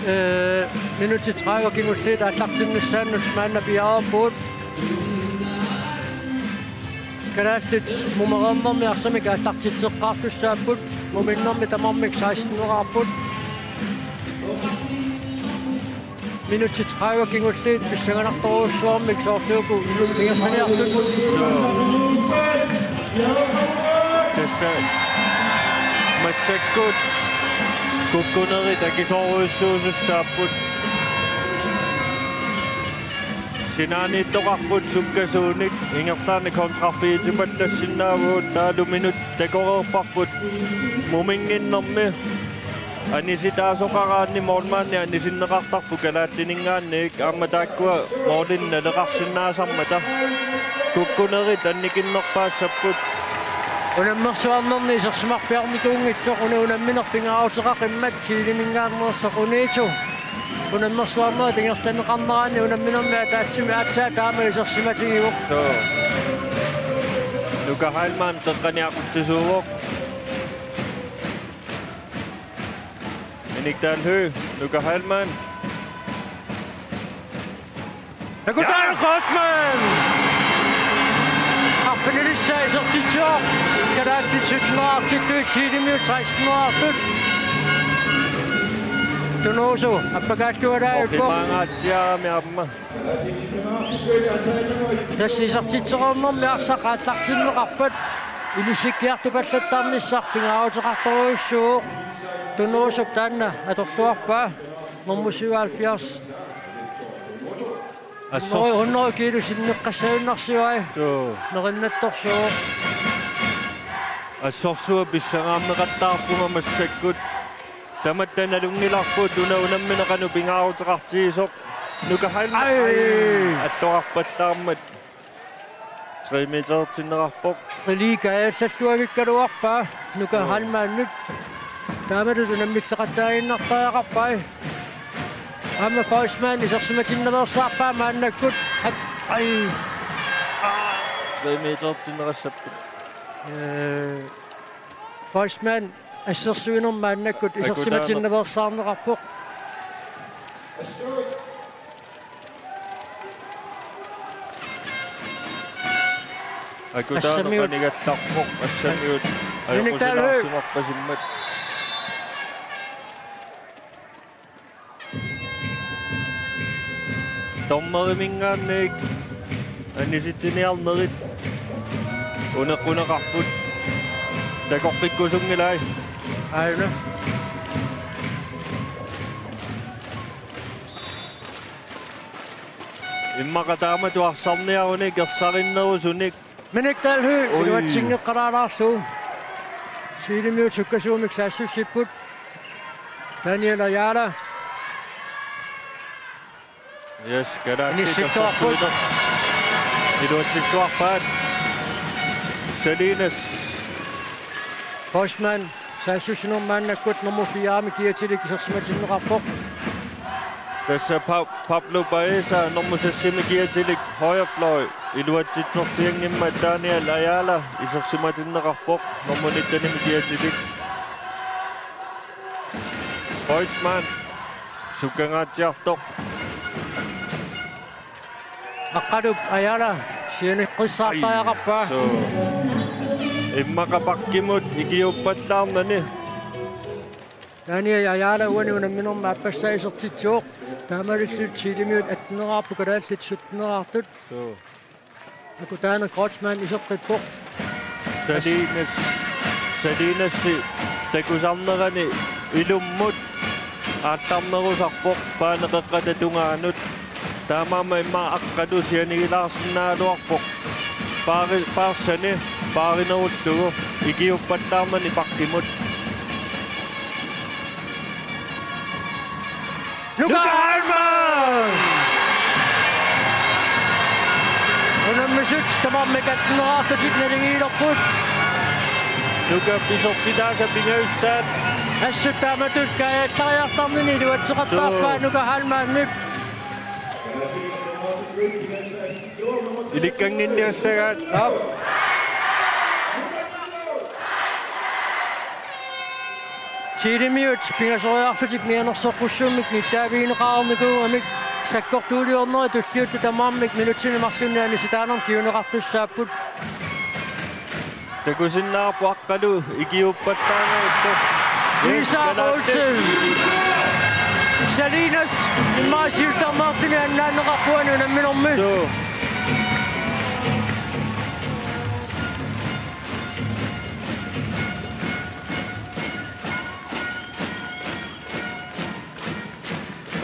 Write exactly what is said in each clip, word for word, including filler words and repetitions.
Ee, minutsit tredive kingulliit aallartinnissaannut maanna piareerpugut. Kalaallit mumereernermi arsamik aallartitseqqaartussaapput, muminnermi tamarmik seksten-eraarput. Minutsit tredive kingulliit pissanganartorujussuarmik soorluuku ingerlaniartut. Tassa massakkut kukkunerit akisoorujussuusussaapput. Sinaaniittoqarput sukkasuunik, ingerlaannaq kontraffiitipallassinnaavagut, taavalu minut takoreerparput muminnginnermi. Anisitaasoqaraanni målmandi anisinneqartarpoq kalaallininngaanniit, aamma taakkua målinik naleqarsinnaasarmata. Kukkunerit annikinnerpaassapput. Unammersuarnerni isersimarpiarnikuunngitsoq, una unammineq pingaaruteqaqimmat Chileminngaanneersoq UNITO. Unammersuarnerit ingerlanneqarneranni unamminermi ataatsimi aatsaat taama isersimatigivoq. Suu. Nuka Heilmann teqqaniaqutsisuuvoq. Minik Dalhøj, Nuka Heilmann. Nakutaana Kreutzmann! Arfinilissaa isertitsivoq. Kalaallit sytten-eraartillugit Chilemiut seksten-eraartut. Tunuusu appakaallualaarpoq. Oqimaangaatsiarami aamma. Tassa isertitseqqaarnermi arsaq aallartinneqarpat ilisikkiartupallattarnissaq pingaaruteqartorujussuuvoq. Tunuusup taanna atorluarpaa. Nummer syvoghalvfjerds. Assors- hundrede kilo sinneqqassavinnarsiuk. Suu. Nerinnattorsuuvoq. Assorsuaq pissangaarneqattaarpunga massakkut. Tamatta nalunngilarput una unammineq qanoq pingaaruteqartigisoq. Nuka Heilmann. Ai! Ai, alluarpallaarmat. Tre metertinneqarpoq. Reliika allalluavikkaluarpaa Nuka Heilmannip. Taamatut unammilleqattaaginnartariaqarpai. Aamma Kreutzmann isersimatinnaveersaarpaa maannakkut. At-, ai. Tre metertinneqassapput. Ee, Kreutzmann assersuinermi maannakkut isersimatinnaveersaarneqarpoq. Akutaana Assamiut. Qanigallarpoq, assamiut. Minik Dalhøj. Ajoqusilaarsimarpasimmat. Dommeriminngaanniit anisitsiniarnerit uneqquneqarput. Takoqqikkusunngilai. Aajuna. Immaqa taamatut arsarniarunik ersarinnerusunik. Minik Dalhøj, ui, iluatsinngikkaluarlugu. Chilemiut sukkasuumik saassussipput. Daniel Ayala. Yes, kalaallit inissittuarput. Iluatsittuarpaat. Salinas. Kreutzmann. Saassussinermi maannakkut nummer fire-mi kiatilik isersimatinneqarpoq. Tassa Pa-, Pablo Baeza nummer seks-imi kiatilik højrefløj. Iluatsittorfianngimmat Daniel Ayala isersimatinneqarpoq nummer nitten-imi kiatilik. Kreutzmann sukkangaatsiartoq. Aqqalup Ayala sianeqqissaartariaqarpaa. Ai, suu. Immaqa bakkimut ikiuuppallaarnani. Daniel Ayala uani unamminermi aappassaa isertitsivoq. Taamaalillutik Chilemiut atten-eraarput, kalaallit sytten-eraartut. Suu. Akutaana Kreutzmann iseqqippoq. Salinas, Salinasi takusarnerani ilummut aallarnerusarpoq paani qeqqata tungaanut. Taamaammat immaqa aqqalu sianigilaarsinnaagaluarpoq. Paari-, paarsani paarinerullugu ikiuuppallaarnani bakkimut. Nuka Heilmann! Unammisut tamarmik atten-eraarlutik naligiilerput. Nuka pisortitaasa pingajussaat. Assut taamatut kaajallariartarnini iluatseqattaarpaa. Suu. Nuka Heilmannip. Ilikkannginniassagaat. Aap. Chilemiut pingasoriarlutik mianersoqqussummik nittaavigineqarnikuugamik sakkortuuliornerit tulliuttut tamarmik minutsini marlunni anisitaanermut kinguneqartussaapput. Takusinnaavarput aqqalu ikiuuppallaanngilaq. Isak Olsen. Salinas immaqa siullermeerluni annaanneqarpoq uani unamminermi. Suu.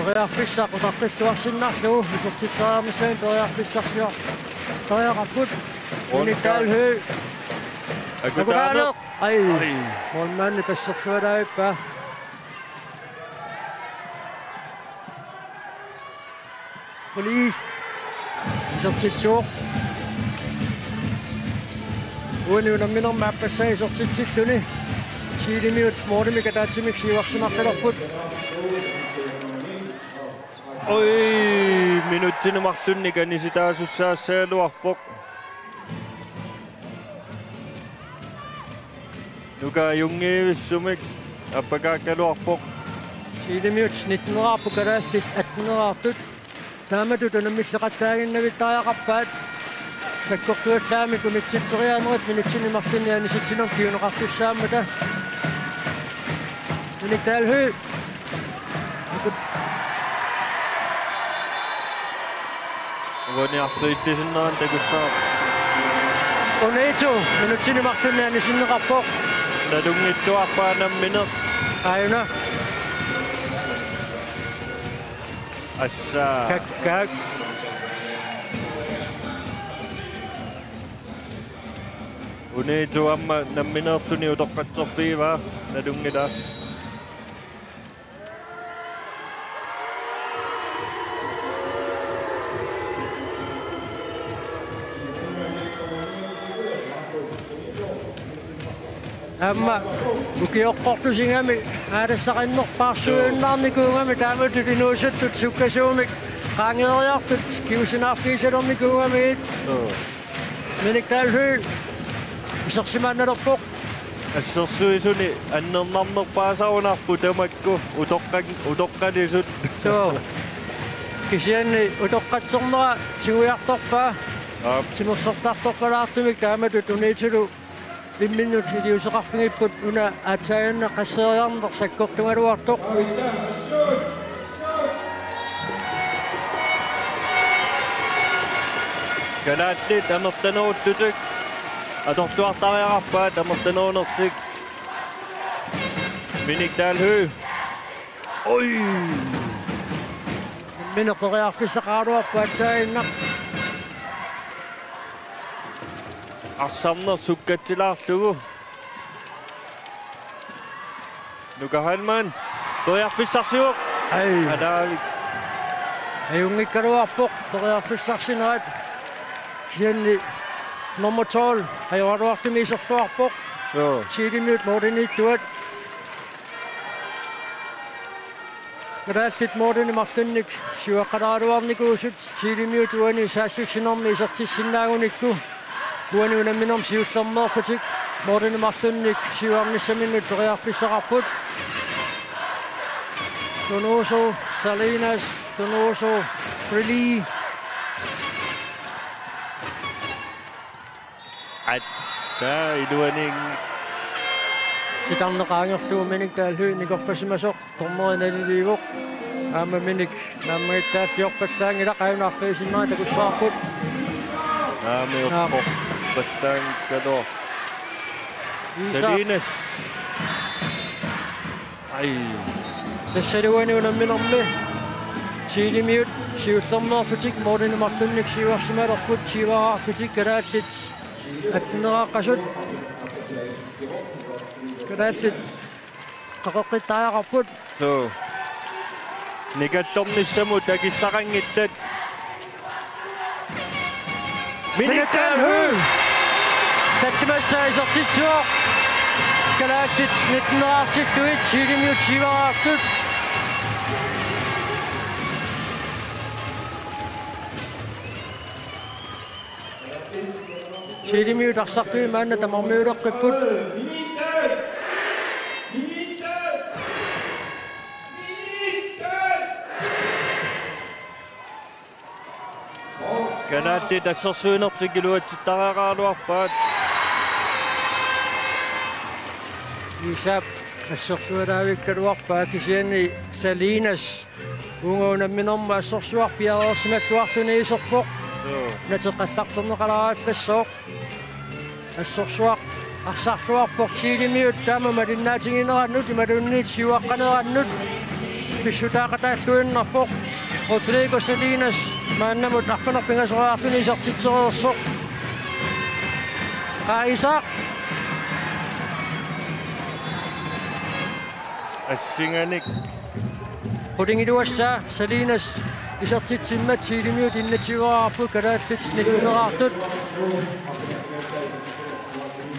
Periarfissaq utaqqilluarsinnarlugu isertitseriarnissamut periarfissarsior-, periarfissarsiortariaqarput. Minik Dalhøj. Akutaaneq. Akutaaneq. Ai. Ai. Målmandi passersualaarpaa. Fri. Isertitsivoq. Uani unamminermi aappassaa isertitsilluni. Chilemiut målimik ataatsimik siuarsimaqqilerput. Oj, minutsini marlunni anisitaasussaagaluarpoq. Nuka ajunngivissumik appakaakkaluarpoq. Chilemiut nitteneraarput, kalaallit atteneraartut. Taamatut unammilleqattaaginnavittariaqarpaat. Sakkortuallaamik unitsitseriaanerit minutsini marlunni anisitsinermut kinguneqartussaammata. Minik Dalhøj. Uaniartuittisinnaran takussaaq. Unito minutsini marlunni anisinneqarpoq. Nalunngilluarpaa nammineq. Aajuna. Assa. Kak, kak. Unito aamma nammineerluni utoqqatserfigivaa, nalunngilaa. Aamma ukioqqortusigami aalassaqarnerpaarsuiunnaarnikuugami taamatut inuusuttut sukkasuumik qaangeeriartut kingusinaarfigisalernikuugamiit. Joo. Minik Dalhøj isersimaannalerpoq. Assersuisuni annernarnerpaasarunarpoq tamakku utoqqan-, utoqqalisut. Joo. Kisianni utoqqatsernera tigujartorpaa. Aap. Timersortartorpalaartumik taamatut Unitolu imminnut iliuuseqarfigipput una aatsaannguaq qasseeriarneq sakkortugaluartoq. Kalaallit amerlanerullutik atorluartariaqarpaat amerlanerunertik. Minik Dalhøj. Oj! Imminut periarfissaqaraluarpoq aatsaannguaq. Arsarneq sukkatsilaarlugu. Nuka Heilmann. Periarfissarsivoq. Ai. Ataavik. Ajunngikkaluarpoq periarfissarsinerat. Kisianni nummer tolv ajoraluartumik iserluarpoq. Joo. Chilemiut målimiittuat. Kalaallit målini marlunnik siuaqqalaaraluarnikuusut Chilemiut uani saassussinermi isertissinnaagunikku uani unamminermi siullermeerlutik målini marlunnik siuarnissaminnut periarfissaqarput. Donoso, Salinas, Donoso, Frili. At, taa iluaning. Titarneq qaangerlugu Minik Dalhøj nikorfasimasoq dommeri naliliivoq. Aamma Minik naammagittaalliorpallaanngilaq, aajuna arriisinnera takussavarput. Naamik. Naam. Orporpallaanngikkaluaq. Iisa. Salinas. Ai. Tassalu uani unamminermi Chilemiut siullermeerlutik målini marlunnik siuarsimalerput, tyveraarlutik kalaallit atteneraqqasut. Kalaallit qaqeqqittariaqarput. Suu. Nikallornissamut akissaqanngillat. Minik Dalhøj! Tallimassaa isertitsivoq. Kalaallit nitten-eraartillugit Chilemiut tyve-eraartut. Chilemiut arsartui maanna tamarmiuleqqipput. Kalaallit assersuinertik iluatsittariaqaraluarpaat. Isap assersualaavikkaluarpaa, kisianni Salinas uunga unamminermi assersuaq piareersimalluarluni iserpoq. Suu. Nateqqallarterneqalaarallassaaq. Assersuaq arsarluarpoq Chilemiut taama malinnaatiginerannut imaluunniit siuaqqanerannut pissutaaqataalluinnarpoq. Rodrigo Salinas maannamut arfineq pingasoriarluni isertitsereersoq. Qaa Isak. Assinganik. Qulingiluassaa Salinas isertitsimmat Chilemiut enogtyveeraarput, kalaallit nitteneraartut.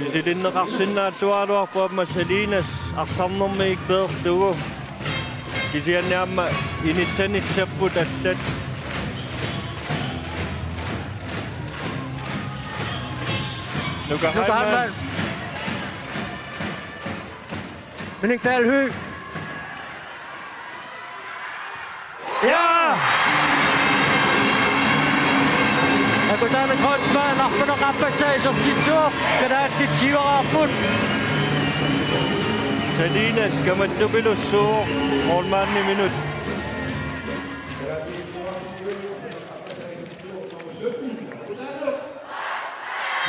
Misilinneqarsinnaalluaraluarpoq aamma Salinas arsarnermi ikpeerlugu. Kisianni aamma inissanissapput allat. Nuka Nuka Heilmann. Heilmann. Minik Dalhøj. Ja! Akutaami Kreutzmann arfineq-aappassaa isertitsivoq, kalaallit tyveeraarput. Salinas kamattupilussuuvoq, målmandiminnut.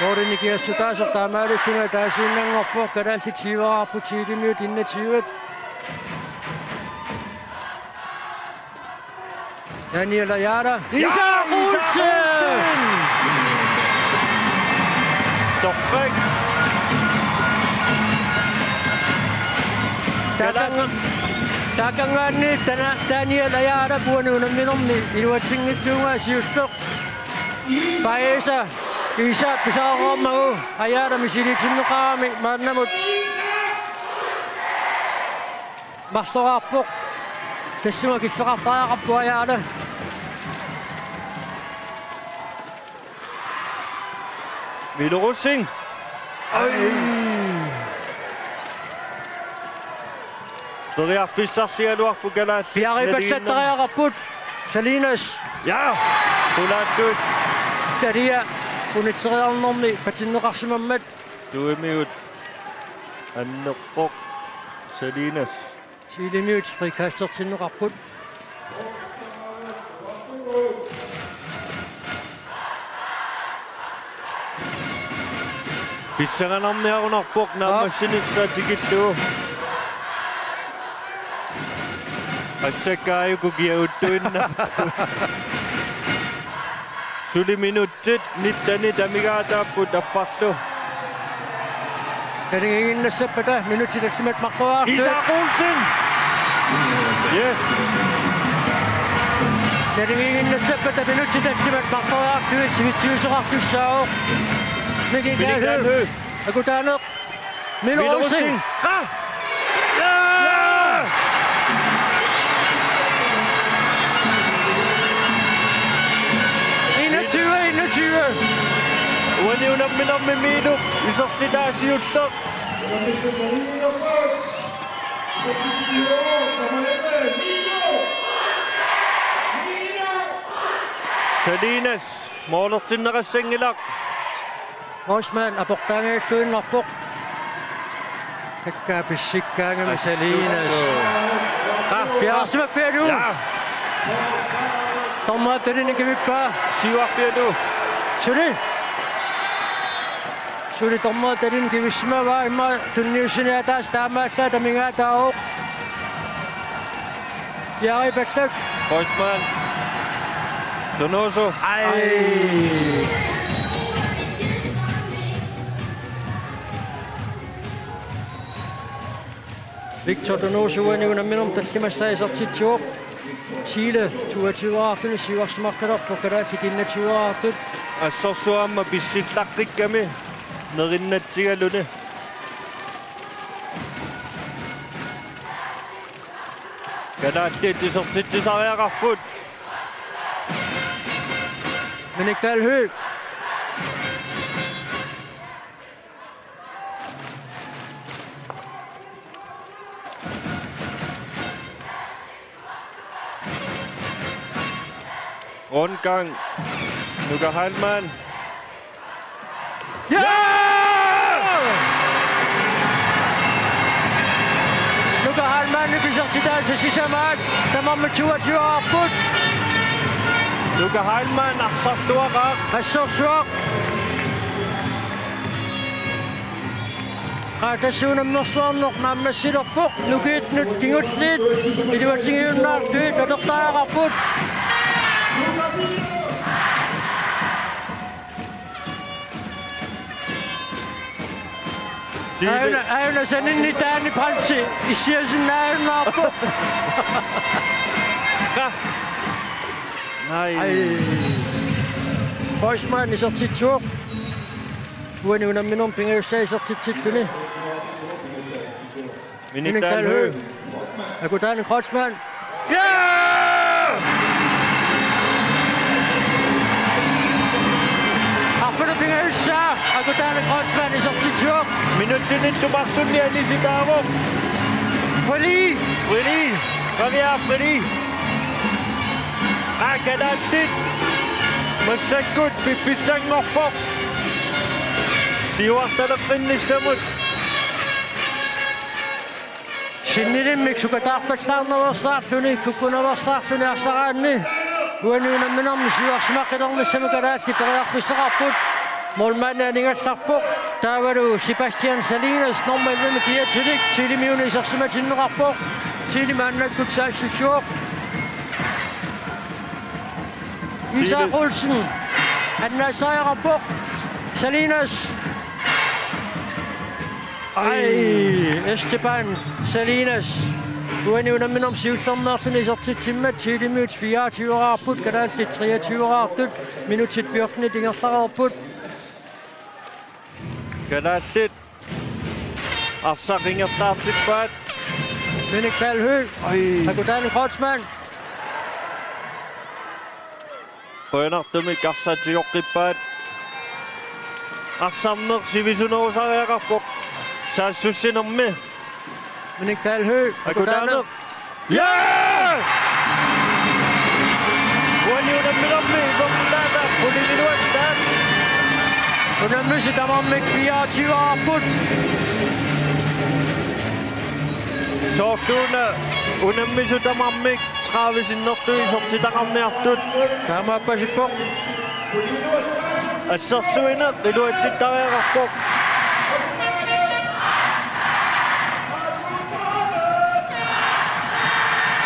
Målini nikingassutaasoq taamaalilluni ataasiinnanngorpoq, kalaallit tyveeraarput Chilemiut enogtyve. Daniel Ayala. Isak Olsen! Torrak. Taakannga-, taakanngaanniit tana Daniel Ayala uani unamminermi iluatsinngitsuugaa siulleq. Paisa Isak pisaqarmagu Ayala misiliitinneqarami maannamut marloraarpoq. Tassuma killeqartariaqarpoq Ayala. Milo Rosing. Ai. Periarfissarsigaluarpoq kalaallit. Piaripallattariaqarput Salinas. Ja. Qulaalluit. Talia unitseriarnermi patinneqarsimammat. Tuimigut annerpoq Salinas. Chilemiut frikastertinneqarput. Pissanganarniarunarpoq naammassinissaa tikillugu. Assakaajuku kiaguttuinnarpoq. Suli minutsit nittenit amigaataapput affarlu. Naligiinnassappata minutsit tallimat marloriarlugit. Isak Olsen! Yes. Naligiinnassappata minutsit tallimat marloriarlugit sivitsiusoqartussaavoq. Miki Miki Dalhøj. Dalhøj. Akutaaneq. Milo Rosing. Rosing. Qa! Ja! Enogtyve enogtyve. Uani unamminermi Milo isertitaa siulleq. Salinas målertinneqassanngilaq. Forsman aportaangajalluinnarpoq. Takkaa pissikkaangami Salinas. Assut. Qa, piaarsimappialu. Ja. Dommerit talinnik kimippaa. Siuarpialu. Suli. Suli dommerit talinnik kimissimavaa, immaqa tunniussiniaataasoq taamaallaat amigaataavoq. Piaripallak. Kreutzmann. Donoso. Ai. Victor Donoso uani unamminermi tallimassaa isertitsivoq. Chile toogtyveeraarluni siuarsimaqqilerpoq, kalaallit enogtyveeraartut. Assersuaq aamma pissillaqqikkami nerinnatsigaluni. Kalaallit isertitsisariaqarput. Minik Dalhøj. Rundgang. Nuka Heilmann. Ja! Nuka Heilmannip isertitaasa sisamaat tamarmik toogtyveqarput. Nuka Heilmann arsarsuaqaaq. Assorsuaq. Qaa, tassa unammersuarneq naammassilerpoq, nukiinnut kingulliit iluatigiunnaarlugit atortariaqarput. Aajuna, aajuna saninni taani Paltsi issiasinnaajunnaarpoq. Qa-, nej. Ai. Kreutzmann isertitsivoq. Uani unamminermi pingajussaa isertitsilluni. Minik Dahl Høegh. Akutaani Kreutzmann. Ja! Arpalupingajussaa Akutaani Kreutzmann isertitsivoq. Minutsini tumarlunni anisitaavoq. Frili. Frili. Qaviaa Frili. Aa, kalaallit. Massakkut piffissanngorpoq. Siuartaleqqinnissamut. Sinnilimmik sukataarpallaarnaveersaarluni, kukkunaveersaarluni arsaraanni. Uani unamminermi siuarsimaqqilernissamut kalaallit periarfissaqarput. Målmandi aningallarpoq. Taavalu Sebastian Salinas nummer elleve-mi kiatilik Thielemiunut isersimatinneqarpoq. Thiele maannakkut saassussivoq. Isak Olsen. Annaassariaqarpoq. Salinas. Ai, Esteban Salinas. Uani unamminermi siullermeerluni isertitsimmat Thielemiut fireogtyveqarput, kalaallit treogtyveqartut, minutsit fjortenit ingerlareerput. Kalaallit arsaq ingerlaartippaat. Minik Dahl Høegh. Ai. Akutaani Kreutzmann. Qujanartumik arsaq tigoqqippaat. Arsarneq sivisunerusariaqarpoq. Saassussinermi. Minik Dahl Høegh. Akutaaneq. Akutaaneq. Ja! Uani unamminermi isertitaata pulililuattaaq. Unammisut tamarmik fireogtyveqarput. Soorluuna unammisut tamarmik tredive sinnerlugit isertitaqarniartut. Taamaappasippoq. Assersuineq iluatsittariaqarpoq.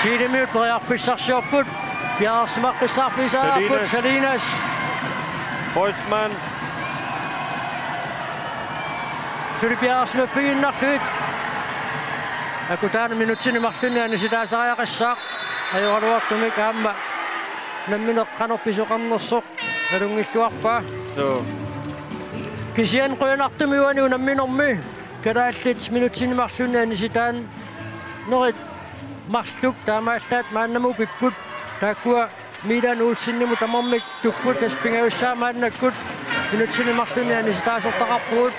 Thielemiut periarfissarsiorput. Piareersimaqqissaarfigisariaqarput. Salinas. Salinas. Kreutzmann. Suli piareersimaffigiinnarlugit. Akutaani minutsini marlunni anisitaasariaqassaaq. Ajoraluartumik aamma nammineq qanoq pisoqarnersoq nalunngilluarpaa. Suu. Kisianni qujanartumik uani unamminermi kalaallit minutsini marlunni anisitaanerit marluk taamaallaat maannamut pipput, taakkua Milan Olsenimut tamarmik tukkut, tassa pingajussaa maannakkut minutsini marlunni anisitaasortaqarpugut.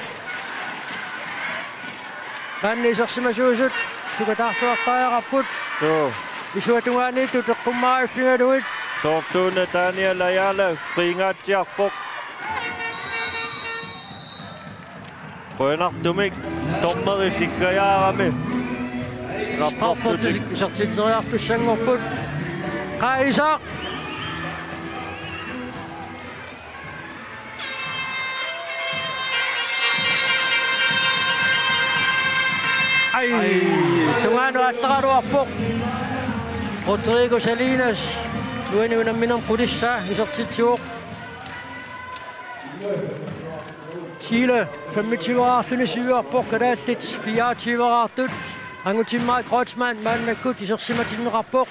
Maanna isersimasuusut sukataartuartariaqarput. Suu. Isuata tungaaniittut eqqummaariffigalugit. Soorluuna Daniel Ayala fringaatsiarpoq. Qujanartumik dommeri sikkajaarami. Straffertik. Straffertik isertitseriartussanngorput. Qaa, Isak. Ai, tungaanut aallaraluarpoq. Rodrigo Salinas, uani unamminermi qulissaa isertitsivoq. Thiele femogtyveqarluni siuarpoq, kalaallit fireogtyveqartut. Angutimmarik Kreutzmann maannakkut isersimatinneqarpoq.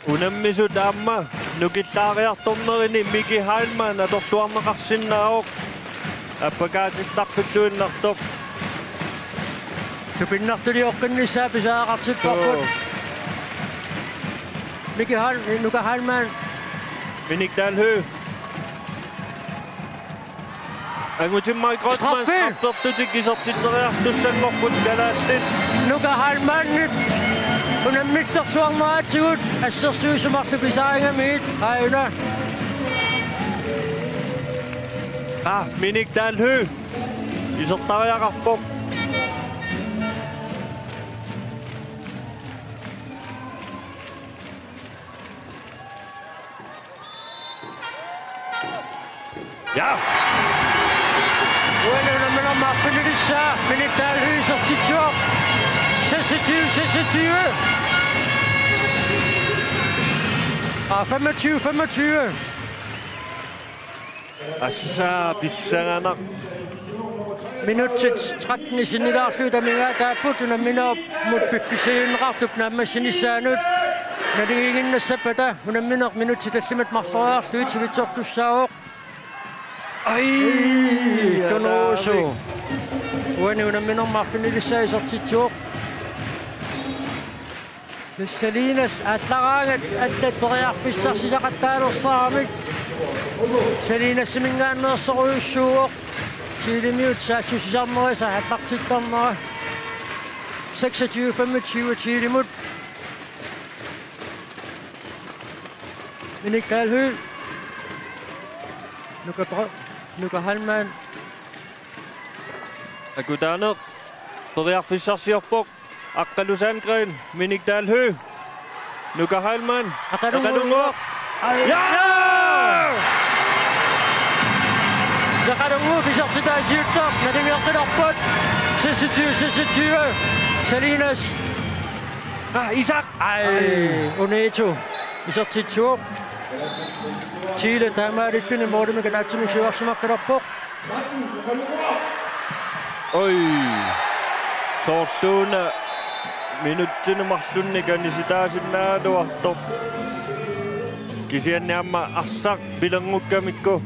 Unammisut aamma nukillaariartornerini Miki Heilmann atorluarneqarsinnaavoq. Appakaatillarpilluinnartoq. Tupinnartulioqqinnissaa pisariaqartipparput. Suu. Miki Heil-, Nuka Heilmann. Minik Dahl Høegh. Angutimmarik Kreutzmann straffe. Strafferlutik isertitseriartussanngorput kalaallit. Nuka Heilmannip unammillersuarneratigut assersuisut marluk pisarigamigit aajuna. Ah, Minik Dahl Høegh isertariaqarpoq. Ja. Uani unamminermi arfinilissaa Minik Dahl Høegh isertitsivoq. Seksogtyve seksogtyve. Ah, femogtyve femogtyve. Assa pissanganaq. Minutsit tretten sinnilaarlugit amigaataapput unamminermut piffissaliunneqartup naammassinissaanut. Naligiiginnassappata unammineq minutsit tallimat marloriarlugit sivitsortussaavoq. Ai, tunuusu. Uani unamminermi arfinilissaa isertitsivoq. Salinas aallaraangat allat periarfissarsisaqattaalersaramik. Salinasiminngaanneersorujussuuvoq. Thielemiut saassussisarnerisa aallartittarnera. Seksogtyve femogtyve Thielemut. Minik Dahl Høegh. Nuka Dro-, Nuka Heilmann. Akutaaneq. Periarfissarsiorpoq. Aqqalu Sandgreen, Minik Dahl Høegh. Nuka Heilmann. Aqalunnguaq. Aqalunnguaq. Ai. Ja! Aqalunnguaq isertitaasiuttoq, naligiinnarput. Seksogtyve seksogtyve. Salinas. Ah, Isak. Ai, Unito. Isertitsivoq. Thiele taamaalilluni målimik ataatsimik siuarsimaqqilerpoq. Oj. Soorluuna minutsini marlunni kanisitaasinnaagaluartoq. Kisianni aamma arsaq pilerngukkamikku.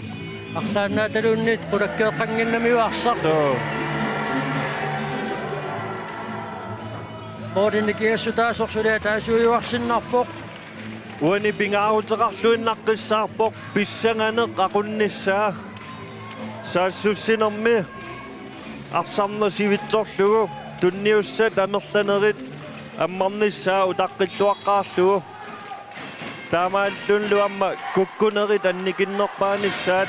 Arsaannaataluunniit qulakkeeqqannginnamiuk arsaq. Soo. Målini nikingassutaasoq suli ataasiujuarsinnarpoq. Uani pingaaruteqarluinnaqqissaarpoq pissanganeq aqunnissaa. Saassussinermi arsarneq sivitsorlugu tunniussat amerlanerit ammarnissaa utaqqilluaqqaarlugu. Taamaallunilu aamma kukkunerit annikinnerpaanissaat.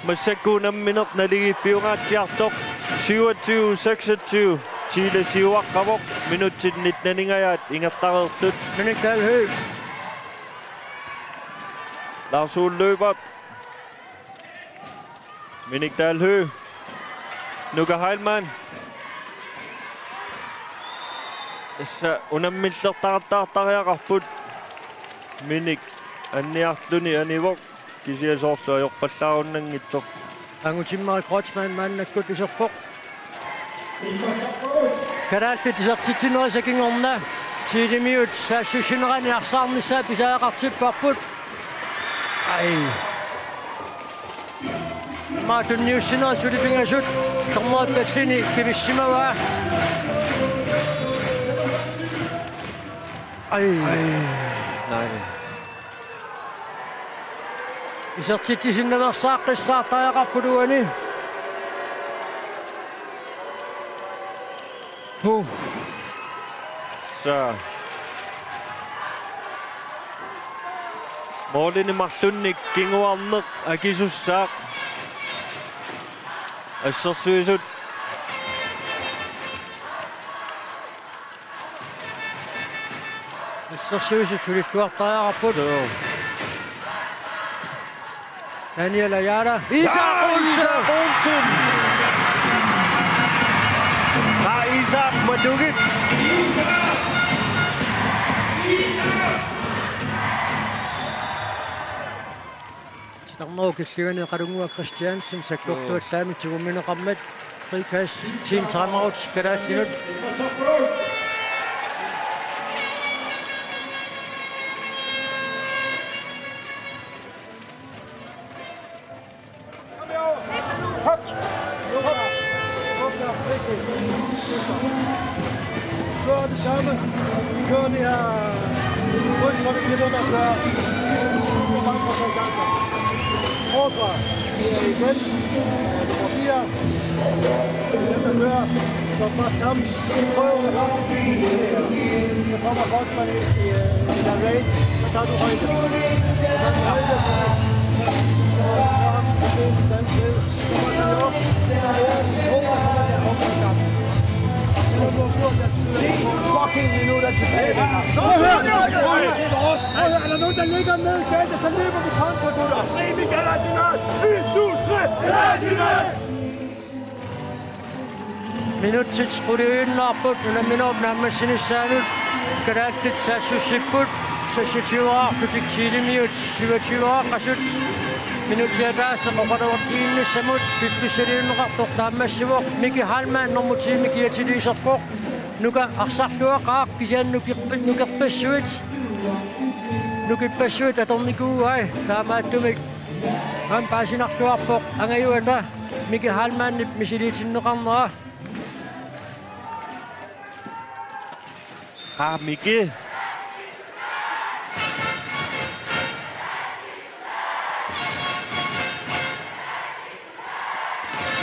Massakkut unammineq naligiiffiungaatsiartoq. Syvogtyve seksogtyve. Thiele siuaqqavoq. Minutsit nitteningajaat ingerlareersut. Minik Dahl Høegh. Lars Ole Løbert. Minik Dahl Høegh. Nuka Heilmann. Tassa unammillertaqattaartariaqarput. Minik anniarluni anivoq. Kisianni soorlu ajorpallaarunnanngitsoq. Angutimmarik Kreutzmann maannakkut iserpoq. Kalaallit isertitsinerisa kingorna Thielemiut saassussinerani arsaarnissaa pisariaqartipparput. Ai. Aamma tunniussinerit suli pingasut dommerip tallini kivissimavaa. Ai. Ai. Nej. Isertitsisinnaveersaaqqissaartariaqarput uani. Huh. Saa. Målini marlunnik kinguarneq akisussaaq. Assersuisut. Assersuisut sulilluartariaqarput. Joo. Daniel Ayala. Isak Olsen! Isak Olsen! Aa, Isak Madugit! Titarnerup killingani Aqalunnguaq Christiansen sakkortuallaamik tigummineqarmat. Frikast, team timeout, kalaallinut. Kører det samme. Kører det her. Rygsøjle bliver ved med at køre. Hvor mange procent chancer? Forsvar. igen. Øh, nummer fire. Dem, der kører, så godt sammen. Prøv at holde fast i det her. Så kommer Holtzmann i, i, øh, i den raid. Så tager du højde. Så tager du højde for det. Så har vi den til. Så går den op. Ja, vi håber, at der kommer den op. Fucking minutter tilbage. Prøv at høre, prøv at høre, prøv at høre, er der nogen, der ligger ned i feltet, så løber vi kontra, gutter. En, to, tre. Minutsit quliinnarput unamminerup naammassinissaanut. Kalaallit saassussipput seksogtyve-arlutik Thilemiut syvogtyve-aaqqasut. Minutsit ataaseq oqaloqatigiinnissamut piffissaliunneqartoq naammassivoq. Miki Heilmann nummer ti-mi kiatiliiserpoq. Nuka arsarluaqaaq kisianni nukerp-, nukerpassuit. Nukippassuit atornikuuai taamaattumik. Aamma paasinarluarpoq angajuata Miki Heilmannip misiliitinneqarnera. Aa, Miki.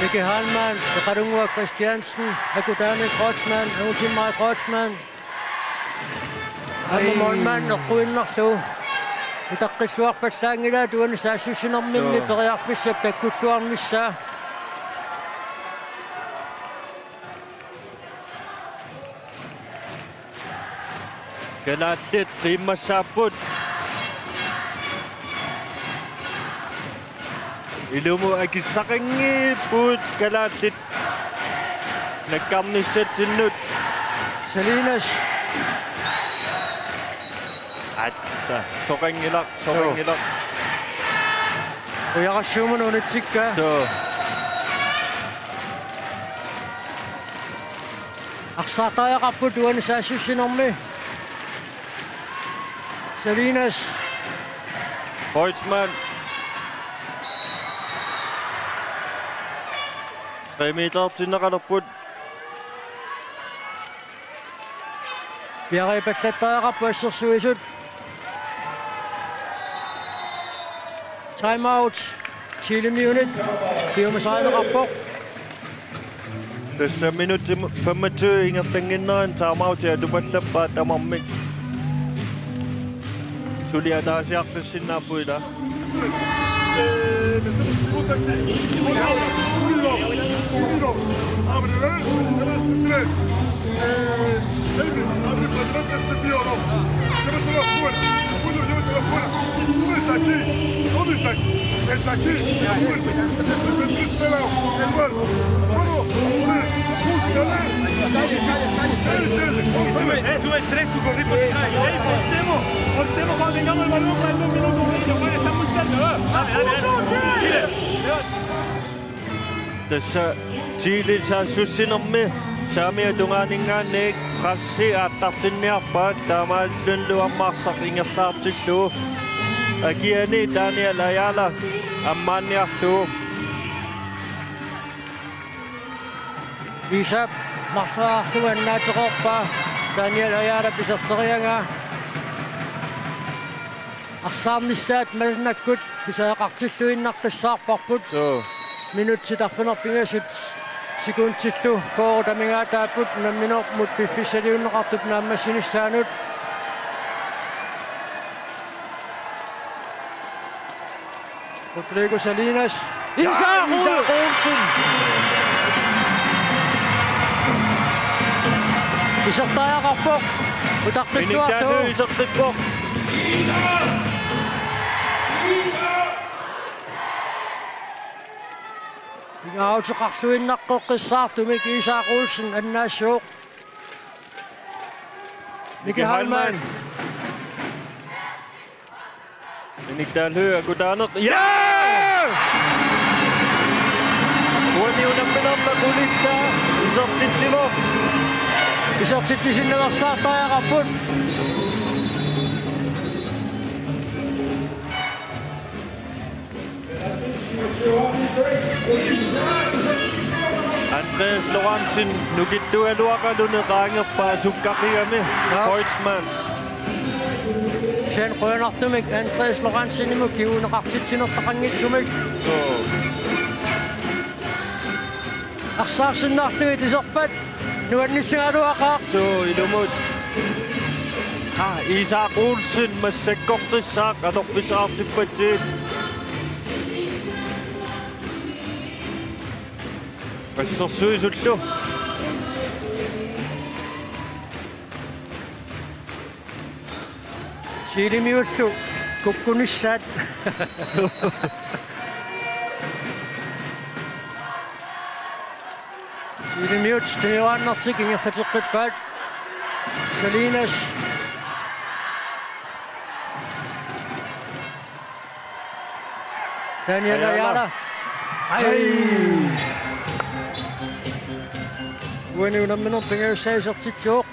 Miki Heilmann, Iqalunguaq Kristiansen, Akutaani Kreutzmann, Angutimmarik Kreutzmann. Aamma målmand eqquinnarlugu. Utaqqilluarpallaanngilaat uani saassussinerminni. Suu. Periarfissap takkulluarnissaa. Kalaallit qiimmassaapput. Ilumut akissaqanngipput kalaallit nakkarnissatsinnut. Salinas. Atta, soqanngilaq, soqanngilaq. Ujaqassuumut unitsikka. Suu. Arsaartariaqarput uani saassussinermi. Salinas. Kreutzmann. Tre metertinneqalerput. Piareerpallattariaqarput assersuisut. Time out. Thilemiunit piumasarineqarpoq. Tassa minutsit femogtyve ingerlannginnerani time out atupallappaat tamarmik. Suli ataasiartussinnaapput ila. Unidos, unidos. Abre, ¿eh? Tres. Eh, David, abre para adelante este tío, dos. Llévatelo afuera. Julio, llévatelo afuera. Uno está aquí. ¿Dónde está aquí? Está aquí. Este es el tres pelado. El bar. Bueno, a poner. Búscale. Él, él, vamos a ver. Eh, tú el tres, tú corrí por detrás. Ey, forcemos, forcemos cuando tengamos el balón para el dos minutos, Julio, Juan, está muy cerca, va. Dale, dale, dale. Chile. Tassa Chile saassussinermi saamiata tungaaninngaanniit pressi aallartinniarpaat taamaalillunilu ammarsaq ingerlaartillugu. Akiani Daniel Ayala ammaanniarlugu. Isap marloriarlugu annaateqarpoq Daniel Ayala piserteriagaa. Arsaarnissaat maannakkut pisariaqartilluinnartussaarparput. Suu. Minutsit arfineq-pingasut sekuntillu fyrre amigaataapput unamminermut piffissaliunneqartup naammassinissaanut. Rodrigo Salinas. Isak Olsen. Isak Olsen. Isertariaqarpoq. Utaqqilluarlugu. Isertippoq. Pingaaruteqarluinnaqqissaartumik Isak Olsen annaassivoq. Miki Heilmann. Miki Heilmann. Inik Dahlhøj, Akutaaneq. Ja! Uani unamminermi qulissaa isertitsivoq. Isertitsisinnaveersaartariaqarput. Andreas Lorentzen nukittugaluaqaluni qaangerpaa sukkaqigami. Ja. Kreutzmann. Sen qujanartumik Andreas Lorentzen-imut kinguneqartitsinertaqanngitsumik. Suu. Arsaarsinnarlugit iserpat nuannissagaluaqaaq. Suu, ilumut. Aa, Isak Olsen massakkortussaaq atorfissaqartippatsigit. Assersuisullu. Chilemiullu kukkunissaat. Chilemiut timiuaannartik ingerlateqqippaat. Salinas. Daniel Ayala. Ayala. Ai. Uani unamminermi pingajussaa isertitsivoq.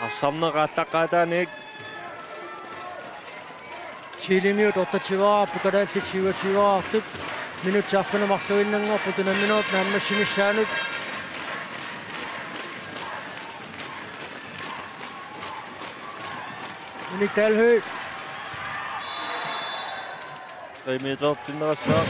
Arsarneq aallaqqaataaniit. Chilemiut otteogtyveqarput, kalaallit syvogtyveqarput. Minutsit arfineq-marluinnanngorput unamminerup naammassinissaanut. Minik Dalhøj. Tre metertinnerassaaq.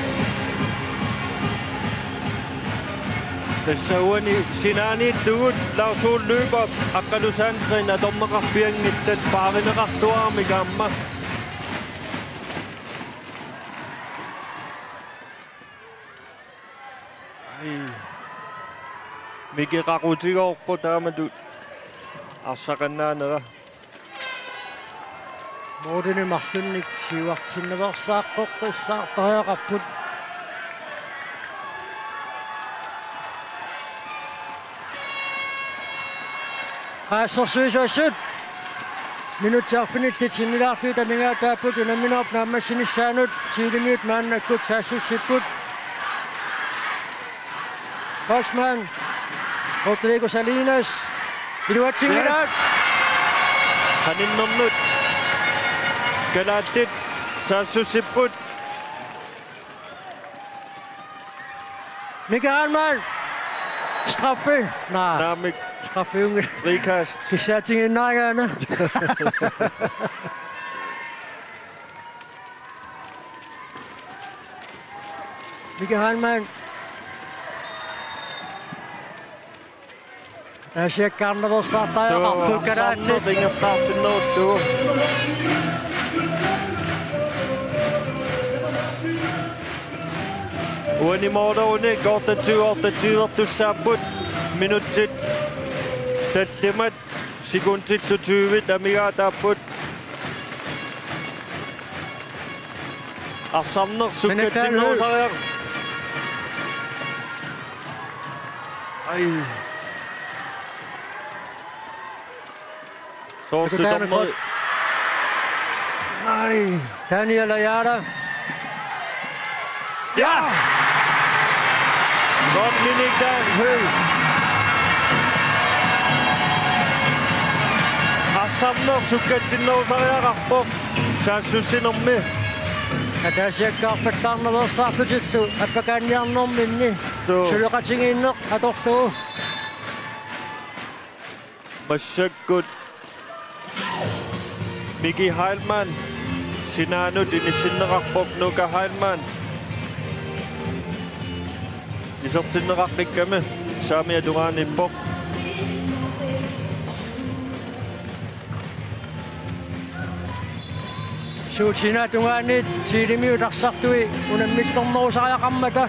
Tassa uani sinaaniittugut Lars Ole Lyberth, Aqqalu Sandgreen atorneqarpianngillat, paarineqarluaramik aamma. Ai. Miki qaqutigoorpoq taamatut arsaqannaanera. Mortenip marlunnik siuartinnaveersaaqqeqqissaartariaqarput. Qaassersuisuassut. Minutsit arfinillit sinnilaarlugit amigaataapput unamminerup naammassinissaanut, Chilemiut maannakkut saassussipput. Bosman, Rodrigo Salinas, iluatsinngilaq. Yes. Qaninnernut kalaallit saassussipput. Miki Heilmann. Straffe. Naa. Naamik. Straffe, unge. Frikast. Kissaatigiinnaagaana. Miki Heilmann. Taasiakkaarnaveersaartariaqarput kalaallit. Suu, arsaarneq ingerlaartinnerullugu. Uani moorluni otteogtyve otteogtyve-rtussaapput, minutsit tallimat, sekundillu tyvit amigaataapput. Arsarneq sukkatsinnerusariaq. Ai. Soorlu Daniel dommeri. Ai. Daniel Ayala. Ja! Godt, Minik Dalhøj. Arsarneq sukkatsinnerusariaqarpoq saassussinermi. Ataasiakkaarpallaarnaveersaarlutillu appakaanniarnerminni. Suu. Suleqatigiinneq atorlugu. Massakkut Miki Heilmann sinaanut inissinneqarpoq. Nuka Heilmann isertinneqaqqikkami saamiata tungaaniippoq. Suut sinaata tungaaniit Chilemiut arsartui unammillernerusariaqarmata,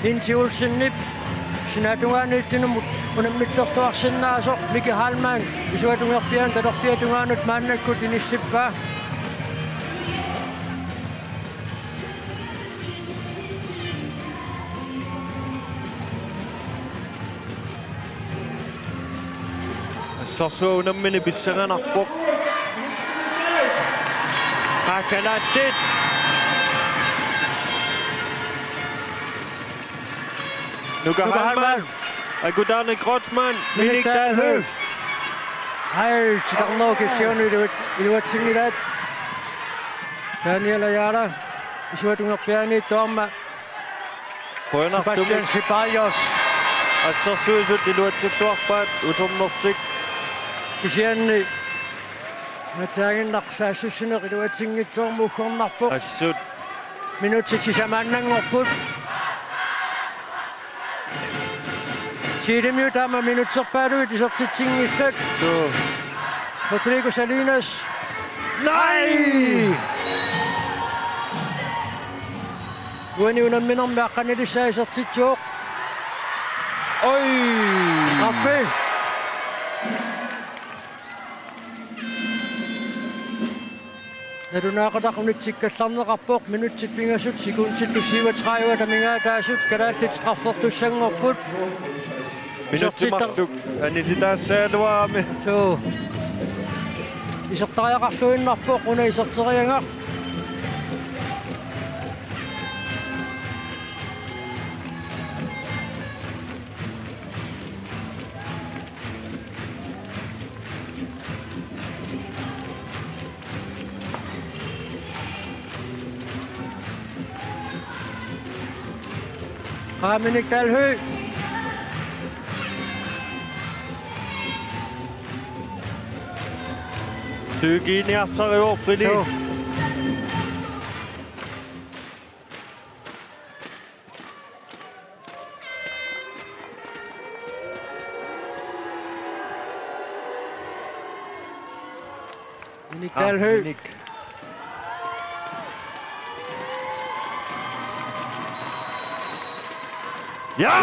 Inti Olsenip sinaata tungaaniittunut unammillerluarsinnaasoq Miki Heilmann isuata tungerpiaani talerpiata tungaanut maannakkut inissippaa. Assersuut unammineq pissanganarpoq. Aa, kalaallit. Nuka Heilmann. Akutaani Kreutzmann. Minik Dalhøj. Ai, titarnerup killingani iluat-, iluatsinngilaat. Daniel Ayala isuata tungerpiaaniittoq aamma. Qujanartumik. Sebastian Ceballos. Assersuisut iluatsittuarpaat uternertik. Kisianni mataaginnaq saassussineq iluatsinngitsoormat uggornarpoq. Assut. Minutsit sisamaannanngorput. Chilemiut aamma minutserpaallutik isertitsinngillat. Suu. Rodrigo Salinas. Nej! Uani unamminermi aqqanilissaa isertitsivoq. Oj! Straffe. Nalunaaqutaq unitsikkallarneqarpoq, minutsit pingasut sekundit syvogtredive amigaataasut, kalaallit straffertussanngorput. Minutsit marluk anisitaassagaluarami. Suu. Isertariaqarluinnarpoq una iserteriagaq. Aa, Minik Dalhøj. Psykiiniarsarivoq, Fridi. Suu. Minik Dalhøj. Ah, Minik. Ja!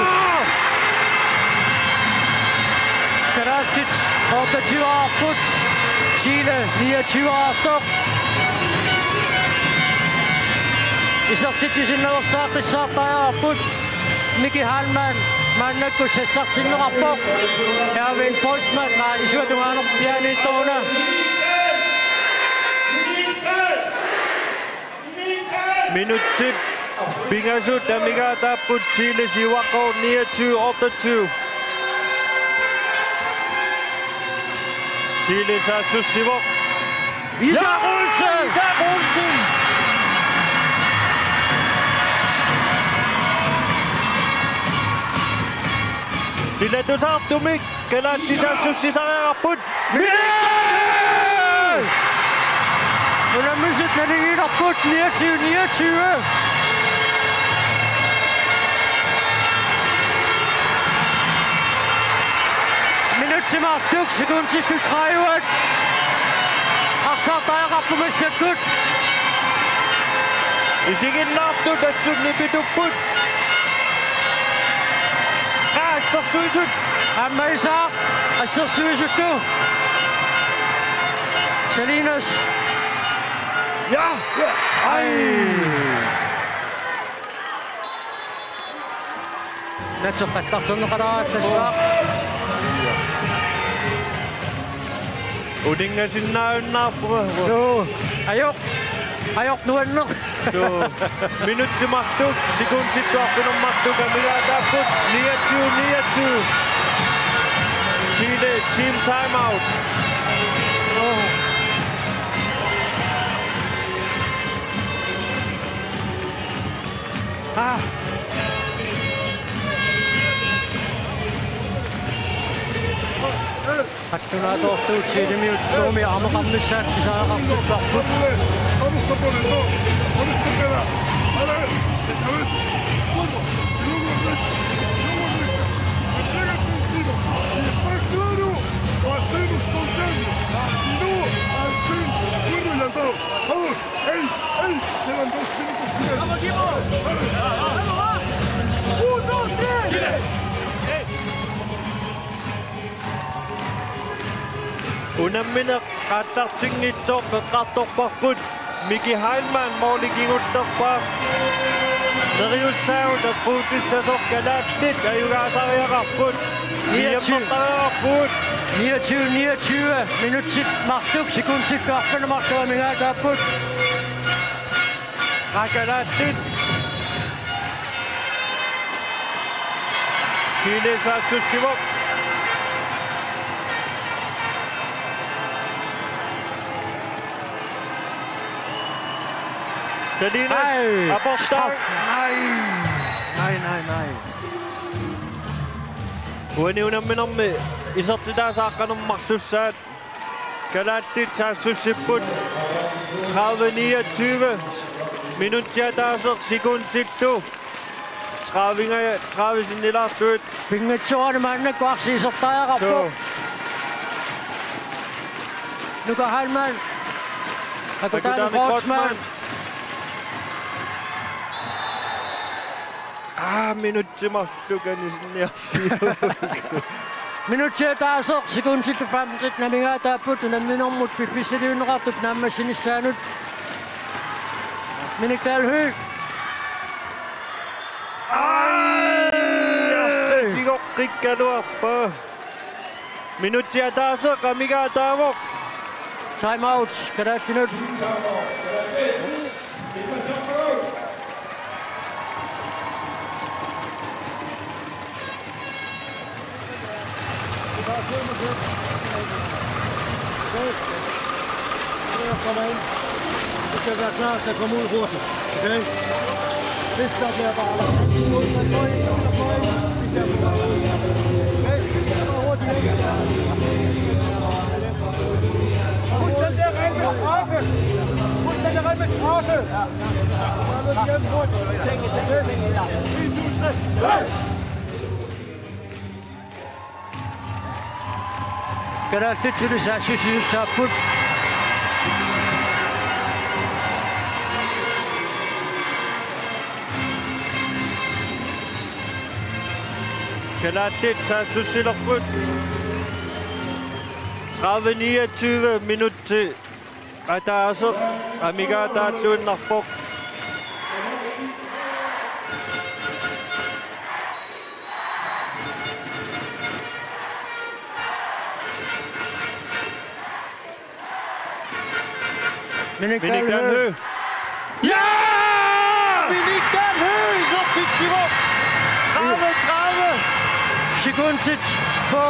Kalaallit otteogtyveqarput, Chile niogtyveqartoq. Isertitsisinnaveersaartitsisartariaqarput. Miki Heilmann maannakkut sassartinneqarpoq. Erwin Postman, aa, isuata tungaanut piaaniittoruna. Minutsit pingasut amigaataapput, Chile siuaqqavoq niogtyve otteogtyve. Chile saassussivoq. Isak Olsen! Isak Olsen! Silatusaartumik kalaallit saassussisariaqarput. Minik! Unammisut naligiinnarput niogtyve niogtyve. Minutsit marluk sekundit tredive. Arsaartariaqarput massakkut. Isiginnaartut assut nipitupput. Qaa, assersuisut. Aamma Isak, assersuisuttoq. Salinas. Ja, ja. Aj. Natseqqattartorneqalaarassaaq. Uninngasinnaajunnaarpunga. Joo. Ajoq. Ajoq nuanneq. Joo. Minutsit marluk, sekundit tuarfinermarluk amigaataapput, niogtyve niogtyve. Chile, team timeout. Oh. Ah. Qallunaatoorlugu Chilemiut Nuummi aamma aamma pisariaqartipparput. Vamos a por el dos. Con este queda. A ver, esta vez. Vamos. Luego recta. Luego recta. Entrégate encima. Si está claro, hacemos con cambio. Si no, al frente. Bueno, ya está. Vamos. ¡Ey! ¡Ey! Quedan dos minutos finales. ¡Vamos, equipo! ¡Vamos, va! ¡Un, dos, tres! Unammineq aallartinngitsoq eqqartorparput, Miki Heilmann måli kingullerpaaq. Neriussaavoq eqquutissasoq, kalaallit ajugaasariaqarput. Niogtyve. Niammertariaqarput. Niogtyve niogtyve, minutsit marluk, sekundit arfineq-marluk amigaataapput. Qaa, kalaallit. Chile saassussivoq. Salinas. Aj. Aportaa. Aj. Nej, nej, nej. Uani unamminermi isertitaasa aqqaneq-marlussaat. Kalaallit saassussipput. Tredive niogtyve. Minutsit ataaseq, sekundillu tredive, tredive sinnilaarlugit. Pinngitsoorani maannakkut arsaq isertariaqarpoq. Suu. Nuka Heilmann. Akutani Akutani Kreutzmann. Kreutzmann. Aa, minutsit marluk anisinniarsiuk. Minutsit ataaseq, sekundillu femten amigaataapput unamminermut piffissaliunneqartup naammassinissaanut. Minik Dahl Høegh. Ai, arsaq tigoqqikkaluarpoq. Minutsit ataaseq amigaataavoq. Time out, kalaallinut. Så skal vi være klar til at komme ud hurtigt. Okay? Hvis der bliver bare... Husk den der regel med straffe! Husk den der regel med straffe! Bare løb igennem hurtigt. En, to, tre. Kalaallit suli saassussisussaapput. Kalaallit saassussilerput. Tredive niogtyve, minutsit ataaseq amigaataalluinnarpoq. Minik Minik Dahl Høegh. Dahl Høegh. Ja! Minik Dahl Høegh isertitsivoq. Tredive tredive. Sekundit på.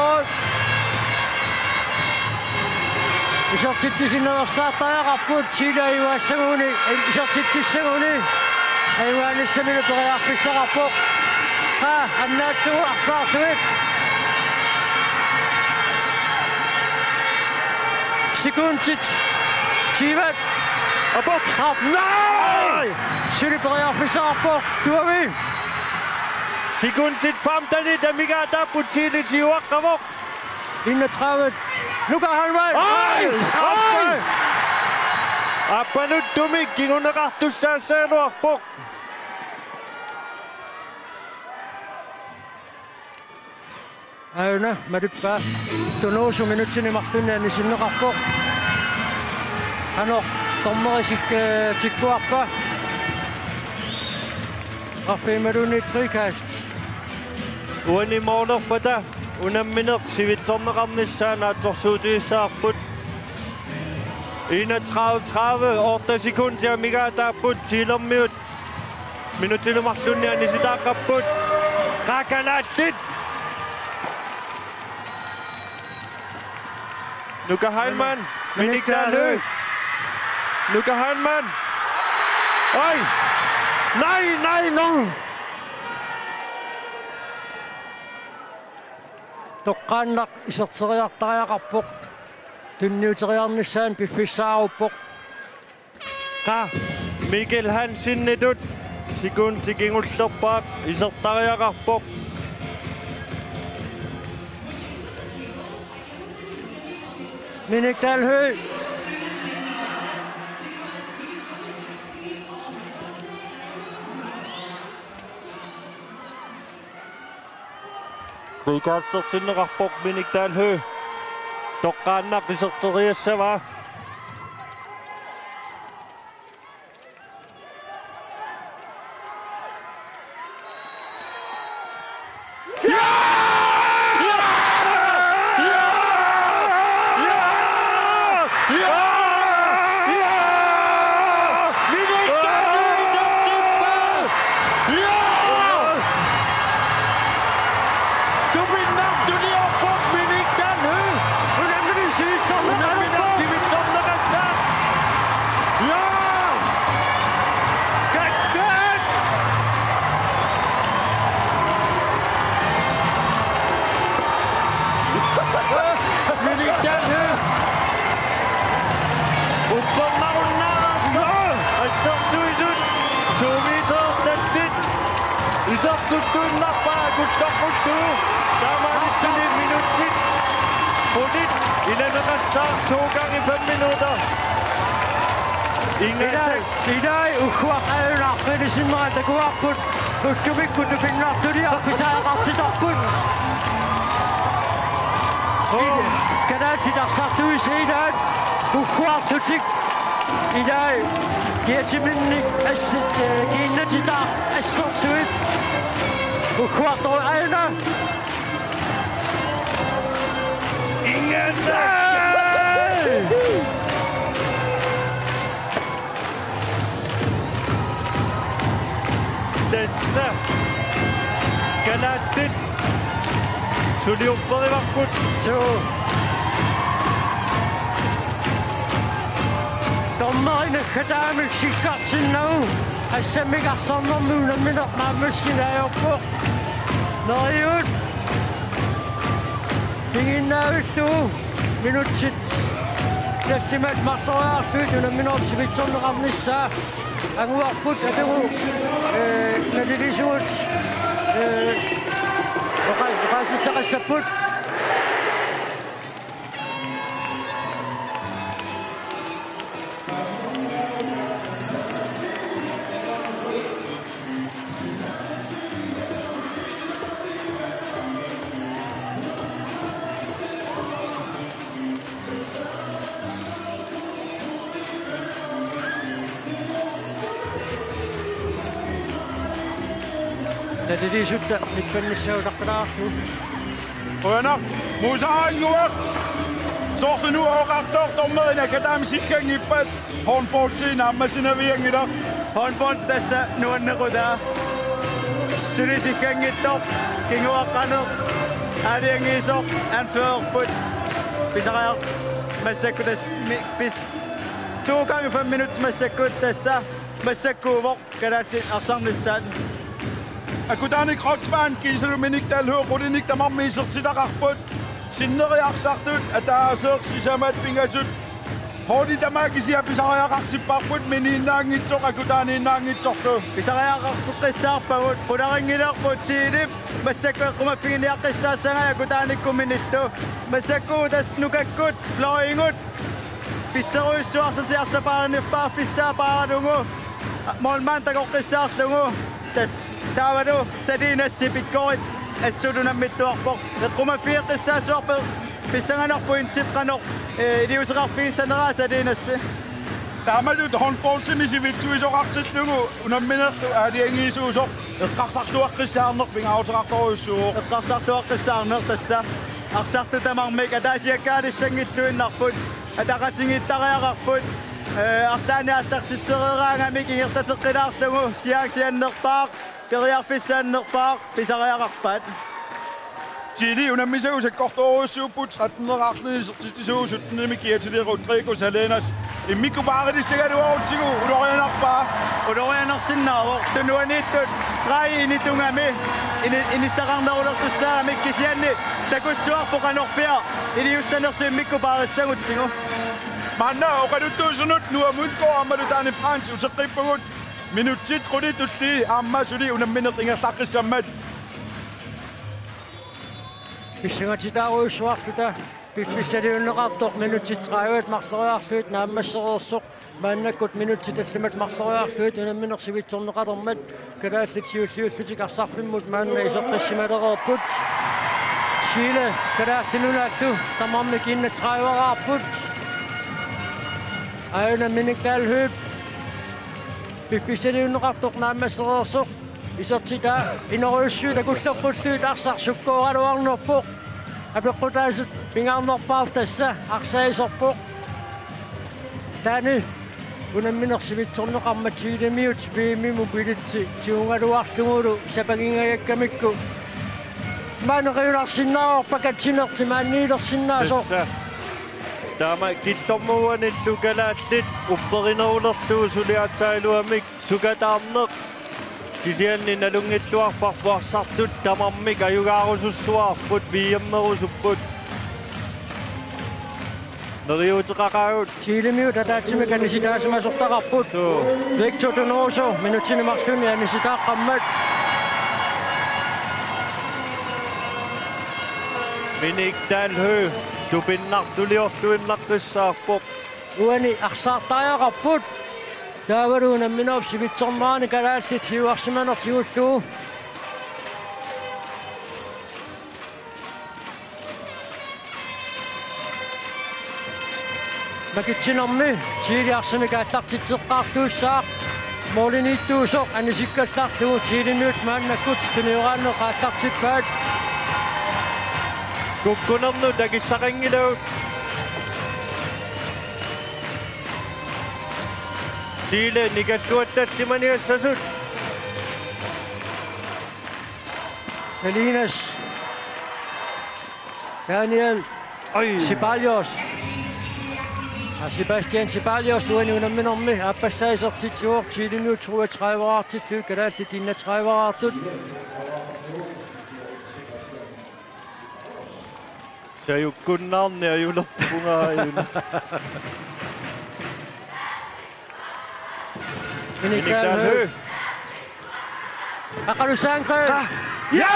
Isertitsisinnaveersaartariaqarput, Chile ajugassaguni, isertitsissaguni. Ajugaanissamilu periarfissaqarpoq. Qaa, annaallugu arsaarlugit. Sekundit. Sivat. Abort. Straf. Nej! Suli periarfissaqarpoq. Tuavi. Sekundit femtenit amigaataapput, Chile siuaqqavoq. Enogtredive. Nuka Heilmann. Ai! Straffe! Ai! Appaluttumi kinguneqartussaassagaluarpoq. Aana, malippaa. Tunuusu minutsini marlunni anisinneqarpoq. Qanoq dommeri sik-, eh, tikkuarpa? Straffe imaluunniit frikast. Uani målerpata unammineq sivitsorneqarnissaa naatsorsuutigissavarput. Enogtredive tredive, otte sekunder amigaataapput Chilermiut. Minutsinut marlunni anisitaaqqapput. Qaa kalaallit. Nuka Heilmann, Minik Dahl Høegh. Nuka Heilmann. Oj! Nej, nej, no! Toqqaannaq iserteriartariaqarpoq. Tunniuteriarnissaanut piffissaaruppoq. Qaa, Mikkel Hansenitut sekundi kingullerpaaq isertariaqarpoq. Minik Dahl Høegh. Frikastertinneqarpoq Minik Dahl Høegh. Toqqaannaq iserteriassavaa. To meter tallit. Isertittuinnarpaa Kullorpullu. Taamaalilluni minutsit. Qullit ilaneqassaaq to gange fem minutter. Ingasak. Ilai, ilai, ukkuaq aajuna aqqilisinnera takuarput. Ullumikkut tupinnartuliaq pisariaqartitarput. Kalaallit arsartuisa ilaat ukkuarlutik. Ilai, kiatiminnik assit, eh, kiinnatitaa assorsuit. Ukkuartoq aajuna. Ingasak! Tassa kalaallit suliorparivarput. Suu. Dommeri naggataamik sikkartinnagu assammik arsarnermi unammineq naammassineq ajorpoq. Neriuut. Piginnaavillugu minutsit tallimat marloriarlugit unamminerup sivitsorneqarnissaa anguarput atugu, eh, nalilisuut, eh, oqa-, oqaasissaqassapput. Nalilisutta nippannissaa utaqqilaarlugu. Qujanaq, Musa Annguaq. Soorlu una oqartoq, dommeri naggataamik sikkanngippat håndboldi naammassinavianngilaq. Håndbold tassa nuannequtaa. Suli sikkanngitsoq, kinguaqqaneq, aalajangiisoq, anførerput. Pisariaq-, massakkut tassa, mi-, pis-, to gange fem minut massakkut tassa, massakkuuvoq. Kalaallit arsarnissaat. Akutaanik Kreutzmann kiisalu Minik Dalhøj qulinik tamarmik isertitaqarput. Sinneri arsartut ataaseq sisamat pingasut. Holdit tamaat kisiat pisariaqartipparput miniinnaanngitsoq akutaaniinnaanngitsorlu. Pisariaqarteqqissaarpagut, qularinngilarput Thielep massakkut eqqumaffiginiaqqissaassagai akutaanikkut minillu. Massakkut tassa nukakkut, fløjingut. Pisserujussuarlutik arsaq paarinerpaarfissaa paaralugu. Målmand takoqqissaarlugu. Tassa taavalu Salinas pikkorit assut unammittuarpoq. Eqqumaffigeqqissaassuarput pissanganarpoq intit qanoq, eh, iliuuseqarfigissaneraa Salinas. Taamatut håndboldimi sivitsuisoqartillugu unamminerlu aalajangiisuusoq eqqarsartuaqqissaarneq pingaaruteqartorujussuuvoq. Eqqarsartuaqqissaarneq tassa. Arsartut tamarmik ataasiakkaalissanngilluinnarput. Ataqatigiittariaqarput, eh, arlaannik aallartitsereeraangamik ingerlateqqilaarlugu, siaasiannerpaaq, periarfissaannerpaaq, pisariaqarpaat. Thieli unammisagut sakkortoorujussuupput, tretten-eqarluni isertitsisuuvoq sytten-imi kiatili Rodrigo Salinas. Immikkupaaralissagaluarutsigu ulorianarpaa. Ulorianarsinnaavoq, tunuaniittut stregi initungami, ini-, inissaqarnerulertussaagamik kisianni takussuarput qanorpiaq iliussanersoq immikkupaarissagutsigit. Maanna oqaluttuusunut Noah Møngaard aammalu Danny Brandt uteqqippagut. Minutsit qulit tullii aamma suli unammineq ingerlaqqissammat. Pissangatitaarujussuarluta piffissaliunneqartoq minutsit tredive marloriarlugit naammassereersoq. Maannakkut minutsit tallimat marloriarlugit unammineq sivitsorneqalermat kalaallit siulliullutik arsarfimmut maanna iseqqissimalereerput. Chile Kalaallit Nunaallu tamarmik enogtredive-raarput. Aajuna Minik Dalhøj piffissaliunneqartoq naammassereersoq. Isertitaa inorujussuit akullerpullugit arsaq sukkooraluarnerpoq. Apeqqutaasut pingaarnerpaartassa arsaq iserpoq. Taanna unammineq sivitsorneqarmat Thielemiut B M-imut bilitsi tigugaluarlugulu sapagingajakkamikku. Maani qiunarsinnaavoq pakatsinertik maaniilersinnaasoq. Tassa. Taama killormut uanillu kalaallit upperinerulerlugu suli aatsaat iluamik sukataarneq. Kisianni nalunngilluarparput arsartut tamarmik ajugaarusussuarput V M-erusupput. Neriuuteqaqaagut. Chilemiut ataatsimik anisitaasimasortaqarput. Suu. Victor Donoso minutsini marlunni anisitaaqqammat. Minik Dalhøj tupinnartuliorluinnaqqissaarpoq. Uani arsaartariaqarput. Taavalu unamminerup sivitsornerani kalaallit siuarsimaneq tigullugu. Makitsinermi Chile arsamik aallartitseqqaartuussaaq, målimiittuusoq anisikkallarlugu. Chilemiut maannakkut tunioraanneq aallartippaat. Kukkunernut akissaqanngilagut. Chile nikalluallassimaniassasut. Salinas. Daniel. Oj. Ceballos. Ja, Sebastian Ceballos uani unamminermi aappassaa isertitsivoq. Chilemiut toogtrediveraartillugit kalaallit enogtrediveraartut. Sajukkunnaarniajulerpunga aajuna. Minik Dalhøj. Minik Dalhøj. Aqalussaanka. Ja!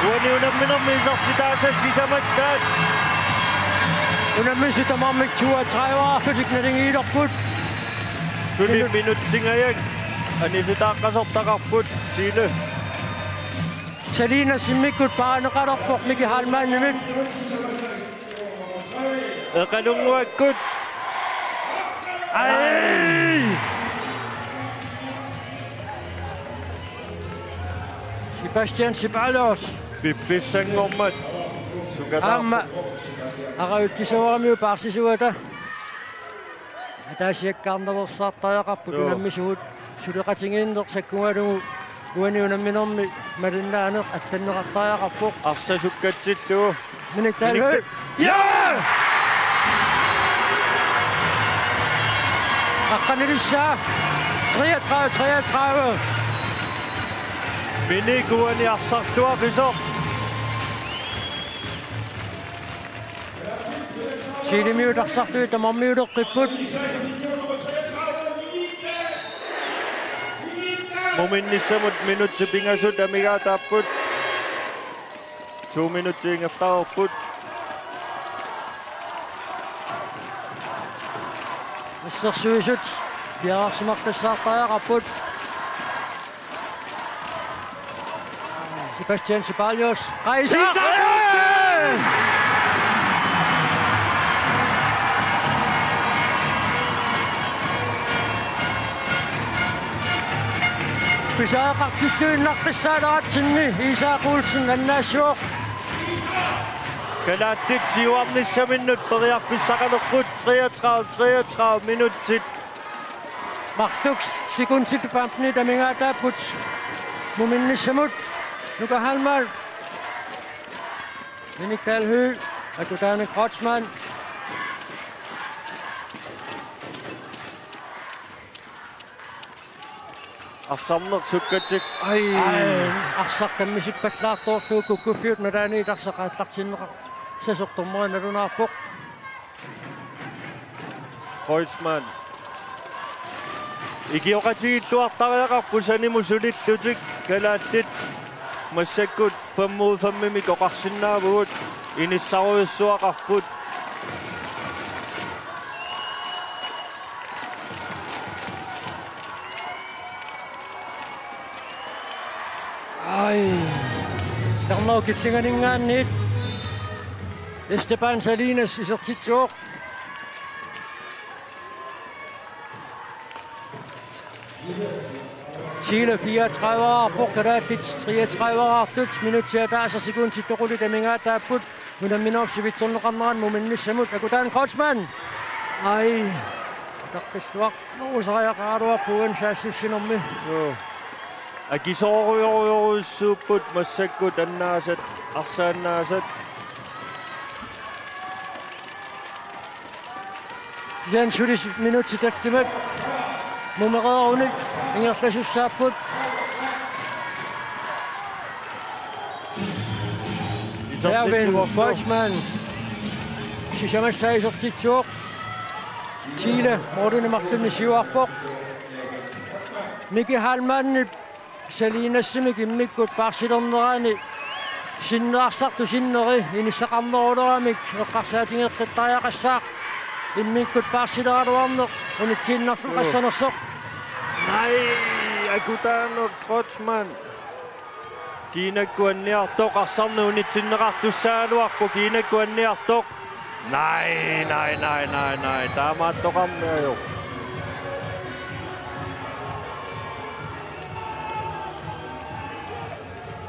Uani unamminermi isertitaasat sisamassaat. Unammisut tamarmik toogtrediveraarlutik naligiilerput. Suli minutsingajaak anisitaaqqasortaqarput Chile. Salinas immikkut paarineqalerpoq Miki Heilmannimit. Eqalunnguakkut. Ai! Sebastian Ceballos. Piffissanngormat. Sukataarpoq. Aamma arajutsisooramiuk paarsisuata. Ataasiakkaarnersaartariaqarput. Joo. Unammisugut suleqatigiinneq sakkugalugu uani unamminermi malinnaaneq attanneqartariaqarpoq. Arsaq sukkatsillugu. Minik Dalhøj. Minik. Ja! Aqqanilissaa. Treogtredive treogtredive. Minik uani arsarluaqisoq. Chilemiut arsartui tamarmiuleqqipput. Muminnissamut minutsit pingasut amigaataapput. To minutsit ingerlareerput. Assersuisut piareersimaqqissaartariaqarput. Sebastian Ceballos. Qaisa! Qaisa! Pisariaqartilluinnaqqissaaleratsinni Isak Olsen annaassivoq. Kalaallit siuarnissaminnut periarfissaqalerput treogtredive treogtredive minutsit. Marluk sekundit femten amigaataapput. Muminnissamut Nuka Heilmann. Minik Dalhøj, Akutane Kreutzmann. Arsarneq sukkatsit. Ai. Ai, arsaq tammisipallaartoorlugu kukkuffiup nalaani arsaq aallartinneqassasoq dommeri nalunaarpoq. Kreutzmann. Ikioqatigiilluartariaqarput sanimut sulillutik kalaallit massakkut fem mod fem-imik oqarsinnaavugut inissarujussuaqarput. Ai. Silarnau killinganinngaanniit Esteban Salinas isertitsivoq. Chile fireogtredive-raarpoq, kalaallit treogtredive-raartut, minutsit ataaseq sekundit toqulit amigaataapput, unamminerup sivitsorneqarnerani muminnissamut Akutane Kreutzmann. Ai, taqqissuaq. Nuusariaqaraluarpoq uani saassussinermi. Joo. Akisoorujorujorujussuupput massakkut annaasat, arsaannaasat. Kisianni suli minutsit tallimat mumereerunik ingerlasussaapput. Erwin Kreutzmann. Sisamassaa isertitsivoq. Thiele målinik marlunnik siuarpoq. Miki Heilmannip Salinas-imik immikkut paarsilernerani sinnersartoq sinneri inissaqarneruleramik eqqarsaatigeqqittariaqassaaq, immikkut paarsileraluarneq unitsiinnarfik qassanersoq. Nej, Akutaaneq Kreutzmann. Kiinakkut anniartoq, arsarneq unitsinneqartussaagaluarpoq, kiinakkut anniartoq. Nej, nej, nej, nej, nej. Taamaattoqarneq ajorpoq.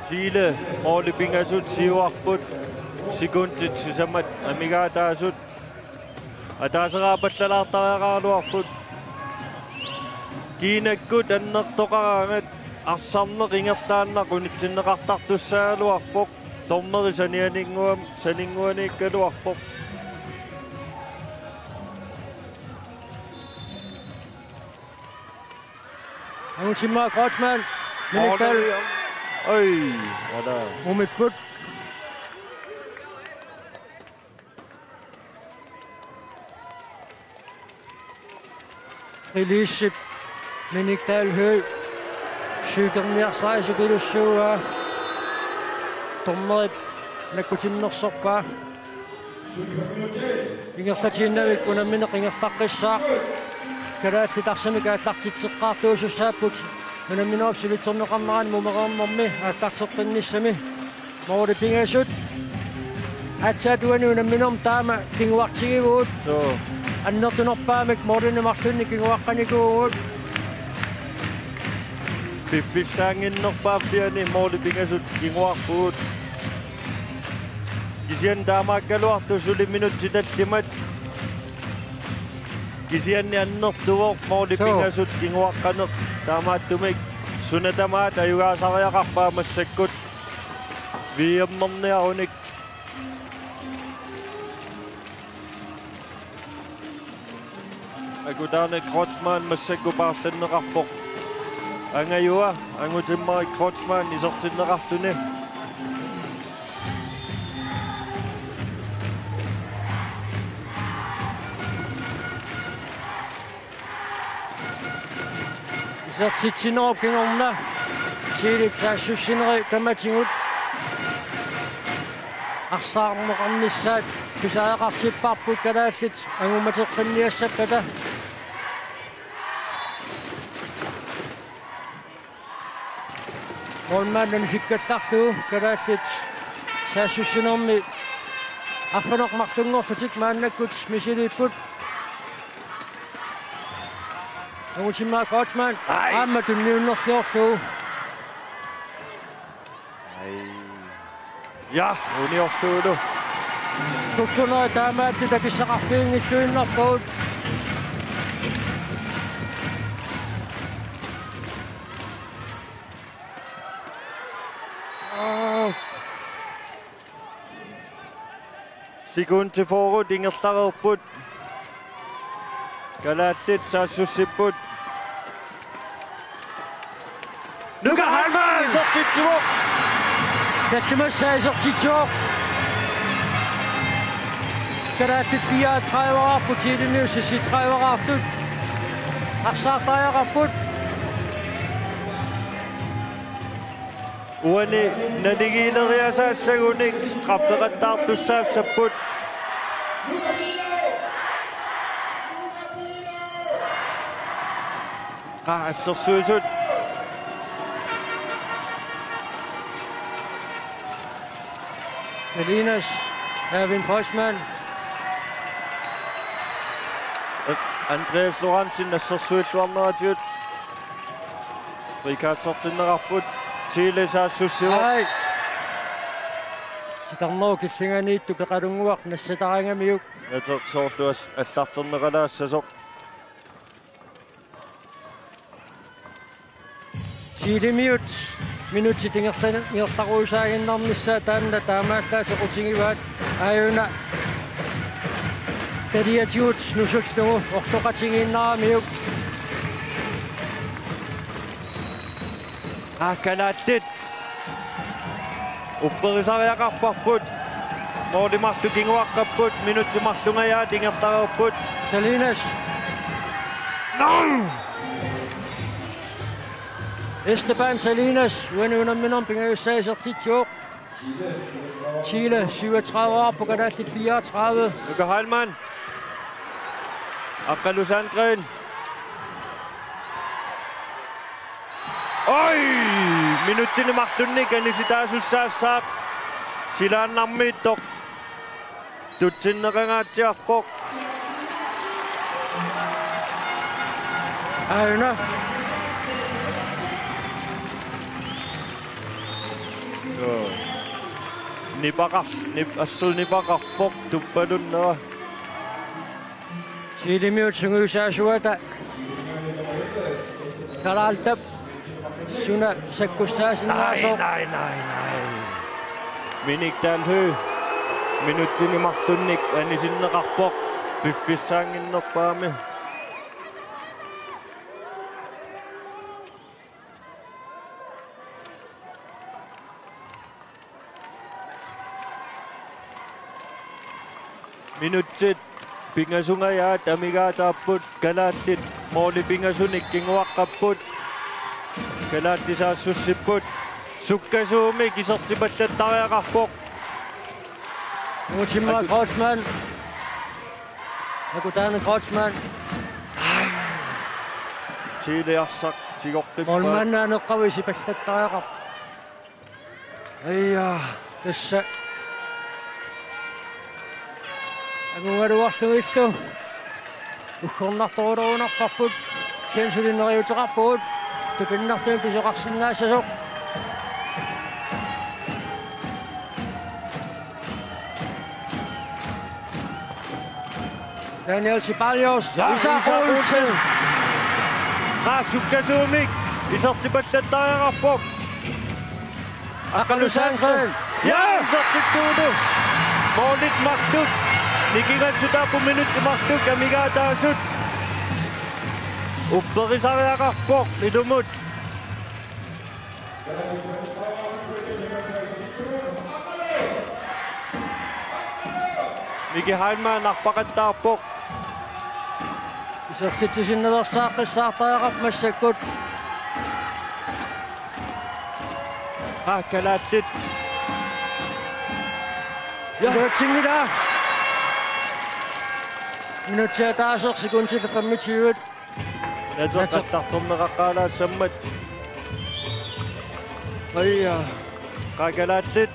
Thiele målip pingasut siuarput. Sekundit sisamat amigaataasut ataaseq aappallalaartariaqaraluarput. Kiinakkut annertoqaraangat arsarneq ingerlaannaq unitsinneqartartussaagaluarpoq. Dommeri sanianinnguam-, saninnguaniikkaluarpoq. Angutimmarik Kreutzmann. Minik Dall. Oj, ala. Umipput. Friliciup Minik Dall Høegh. Sykerniarsarisupilussuuaa. Dommerip nakkutinnersorpaa. Ingerlatiinnarmik unammineq ingerlaqqissaaq. Kalaallit arsamik aallartitseqqaartuusussaapput. Unamminerup sivitsorneqarnerani mumereernermi aallarteqqinnissami. Målip pingasut. Aatsaat uani unamminermi taama kinguartigivugut. Suu. Annertunerpaamik målinik marlunnik kinguaqqanikuuvugut. Piffissaannginnerpaaffiani målip pingasut kinguarpugut. Kisianni taamaakkaluartoq suli minutsit tallimat. Kisianni annertuvoq målip Suu. pingasut kinguaqqaneq. Taamaattumik suna tamaat ajugaasariaqarpaa massakkut V M-erniarunik. Akutaaneq Kreutzmann massakkut paarlanneqarpoq. Angajua Angutimmarik Kreutzmann isertinneqarluni. Isertitsinerup kingorna Thielep saassussinerit kamatigut arsaarneqarnissaat pisariaqartipparput kalaallit angumateqqinniassappata. Målmandip anissikkallarlugu kalaallit saassussinermi arfineq marlunngorlutik maannakkut misiliipput. Angutimmarik Kreutzmann. Ai. Aamma tunniunnerliorlugu. Ai. Ja, uniorlugu. Kukkunerit taamaattut akissaqarfiginngilluinnarpagut. Aa. Sekundit fyrre ingerlareerput. Kalaallit saassussipput. Nuka Heilmann! Isertitsivoq. Tallimassaa isertitsivoq. Kalaallit fireogtredive-raarput, Thielemiut seksogtredive-raartut. Arsaartariaqarput. Uani naligiileriasaassagunik strafferettaartussaassapput. Qaa assersuisut. Salinas, Erwin Kreutzmann. Andreas Lorentzen assersuilluarneratigut. Frikassertinneqarput. Thiele saassussivoq. Ai. Titarnerup killinganiittoq Peqalunnguaq nassataarigamiuk. Ateq soorlu as-, allarterneqalaassasoq. Thielemiut minutsit ingerla-, ingerlarujusaaginnarnissaat taanna taamaallaat soqutigivaat, aajuna taliatigut nusullugu orloqatigiinnaramiuk. Aa, kalaallit upperisariaqarparput. Måli marluk kinguaqqapput, minutsit marlungajaat ingerlareerput. Salinas. Esteban Salinas, uani unamminermi pingajussaa isertitsivoq. Chile syvogtredive-arput, kalaallit fireogtredive. Nuka Heilmann. Aqqalu Sandgreen. Oj! Minutsini marlunnik anisitaasussaassaaq. Silaannarmiittoq. Tutsinneqangaatsiarpoq. Aana. Joo. Nipaqar-, nip-, assut nipaqarpoq tuppalunnera. Chilemiut sungiusaasuata. Kalaallit suna sakkussaasinnaasoq. Nej, nej, nej, nej. Minik Dalhøj. Minutsini marlunnik anisinneqarpoq. Piffissaannginnerpaami. Minutsit pingasungajaat amigaataapput, kalaallit måli pingasunik kinguaqqapput. Kalaallit saassussipput. Sukkasuumik isertipallattariaqarpoq. Utimma Atu- Kreutzmann. Nakutaani Kreutzmann. Chile arsaq tigoqqippaat. Målmandip aneqqavup isipallattariaqarpoq. Aja. Tassa angugaluarlugillu uggornartorujorunarparput. Kisianni suli neriuuteqarpugut tupinnartumik pisoqarsinnaassasoq. Daniel Ceballos. Ja, Isak Isak Olsen. Olsen. Qaa sukkasuumik isertipallattariaqarpoq. Aqqalu Sandgreen. Ja, isertittuullu. Målit marluk. Nikingassutaappoq minutsit marluk amigaataasut. Upperisariaqarpoq ilumut. Miki Heilmann arpaqattaarpoq. Isertitsisinnaveersaaqqissaartariaqarpoq massakkut. Aa, kalaallit. Ja. Iluatsinngilaa. Minutsit ataaseq sekundit femogtyve. Nateq qallartorneqaqqaalaassammat. Aja. Qaa kalaallit.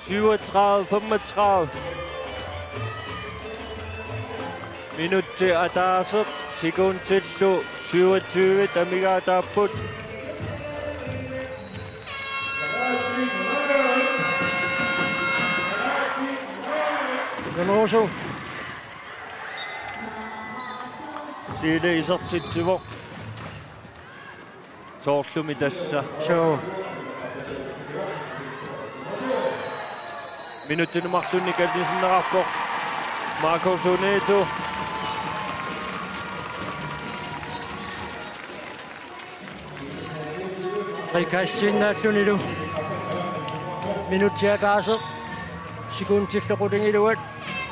Syvogtredive femogtredive. Minutsit ataaseq sekundillu syvogtyve amigaataapput. Nunuusu. Chile isertitsivoq. Soorlumi tassa. Suu. Minutsinut marlunnik anisinneqarpoq. Marco Zuneto. Frikastiinnaallunilu. Minutsit ataaseq. Sekundillu qulingiluat.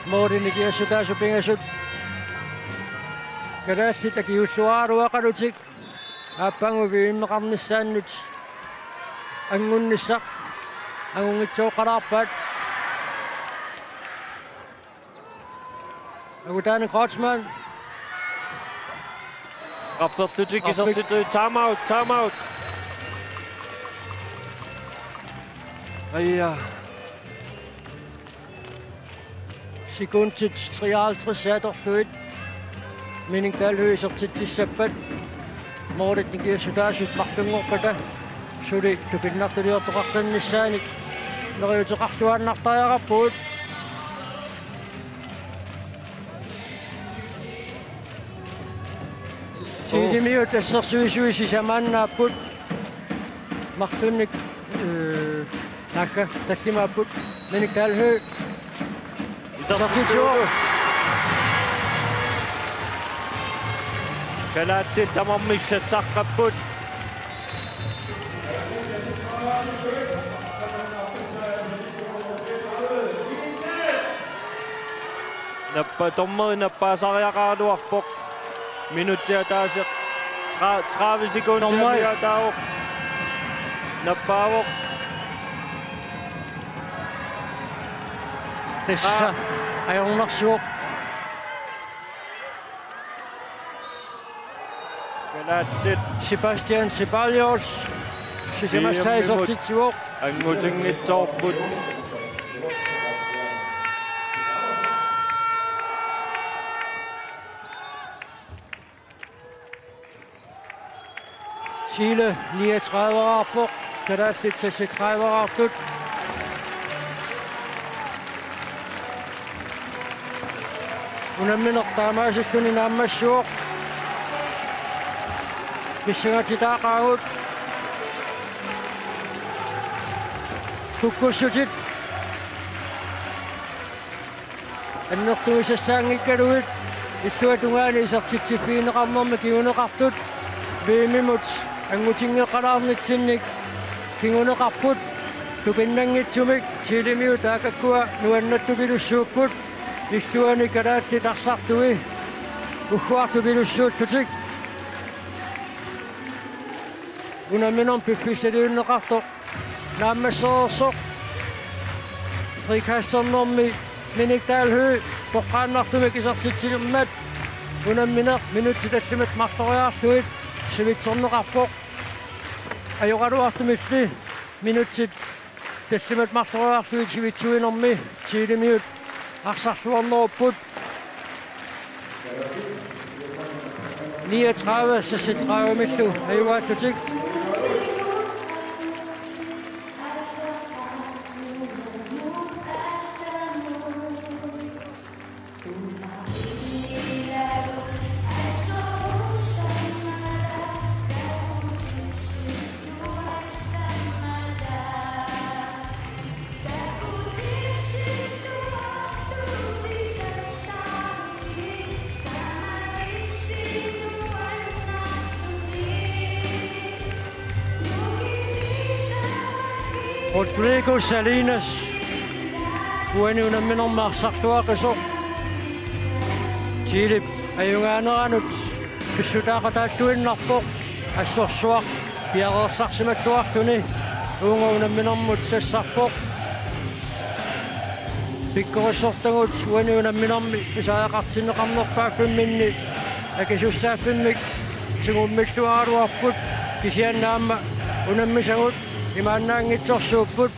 Målinik nikiassutaasut pingasut. Kalaallit akiuulluaraluaqalutik. Aappaagu V M-eqarnissaannut anngunnissaq angunngitsooqqalaarpaat. Nakutaani Kreutzmann. Strafferlutik Straffe. Isertitut. Time out, time out. Aja. Sekundit treoghalvtreds atorlugit. Minik Dalhøj isertitsissappat. Målit nikiassutaasut marlunngorpata. Suli tupinnartuliortoqaqqinnissaannik. Neriuuteqarluaannartariaqarpugut. Chilemiut assersuisui sisamaannaapput. Marlunnik, øh, naakka, tallimaapput. Minik Dalhøj. Isertitsivoq. Kalaallit tamarmik sassarpapput. Nappa-, dommeri nappaasariaqaraluarpoq. Minutsi ataaseq. Tra-, tredive sekundit. Dommeri. Amiataavoq. Nappaavoq. Tassa. Aa. Ajornarsuaq. Kalaallit. Sebastian Ceballos. Sisamassaa isertitsivoq. Angutinngitsoorput. Chile niogtredive-raarpoq, kalaallit seksogtredive-raartut. Unammineq taamaasilluni naammassivoq. Pissangatitaaqaagut. Kukkussutit. Annertuisassaanngikkaluit illuatungaani isertitsiffigineqarnermi kinguneqartut V M-imut angutinngeqalaarnitsinnik kinguneqarput. Tupinnanngitsumik Chilemiut taakakkua nuannattupilussuupput, illuani kalaallit arsartui ugguartupilussuullutik. Unamminermi piffissaliunneqartoq naammassereersoq. Frikasternermi Minik Dalhøj toqqaannartumik isertitsilermat unammineq minutsit tallimat marloriarlugit sivitsorneqarpoq. Ajoraluartumilli minutsit tallimat marloriarlugit sivitsuinermi Chilemiut arsarluarnerupput. Niogtredive seksogtredive-millu ajugaallutik. Rodrigo Salinas, uani unamminermi arsarluaqisoq. Chilep ajugaaneranut pissutaaqataalluinnarpoq, assorsuaq piareersarsimalluarluni uunga unamminermut sassarpoq. Pikkorissortagut uani unamminermi pisariaqartinneqarnerpaaffimminni akisussaaffimmik tigummilluaraluarput, kisianni aamma unammisagut imaannaanngitsorsuupput.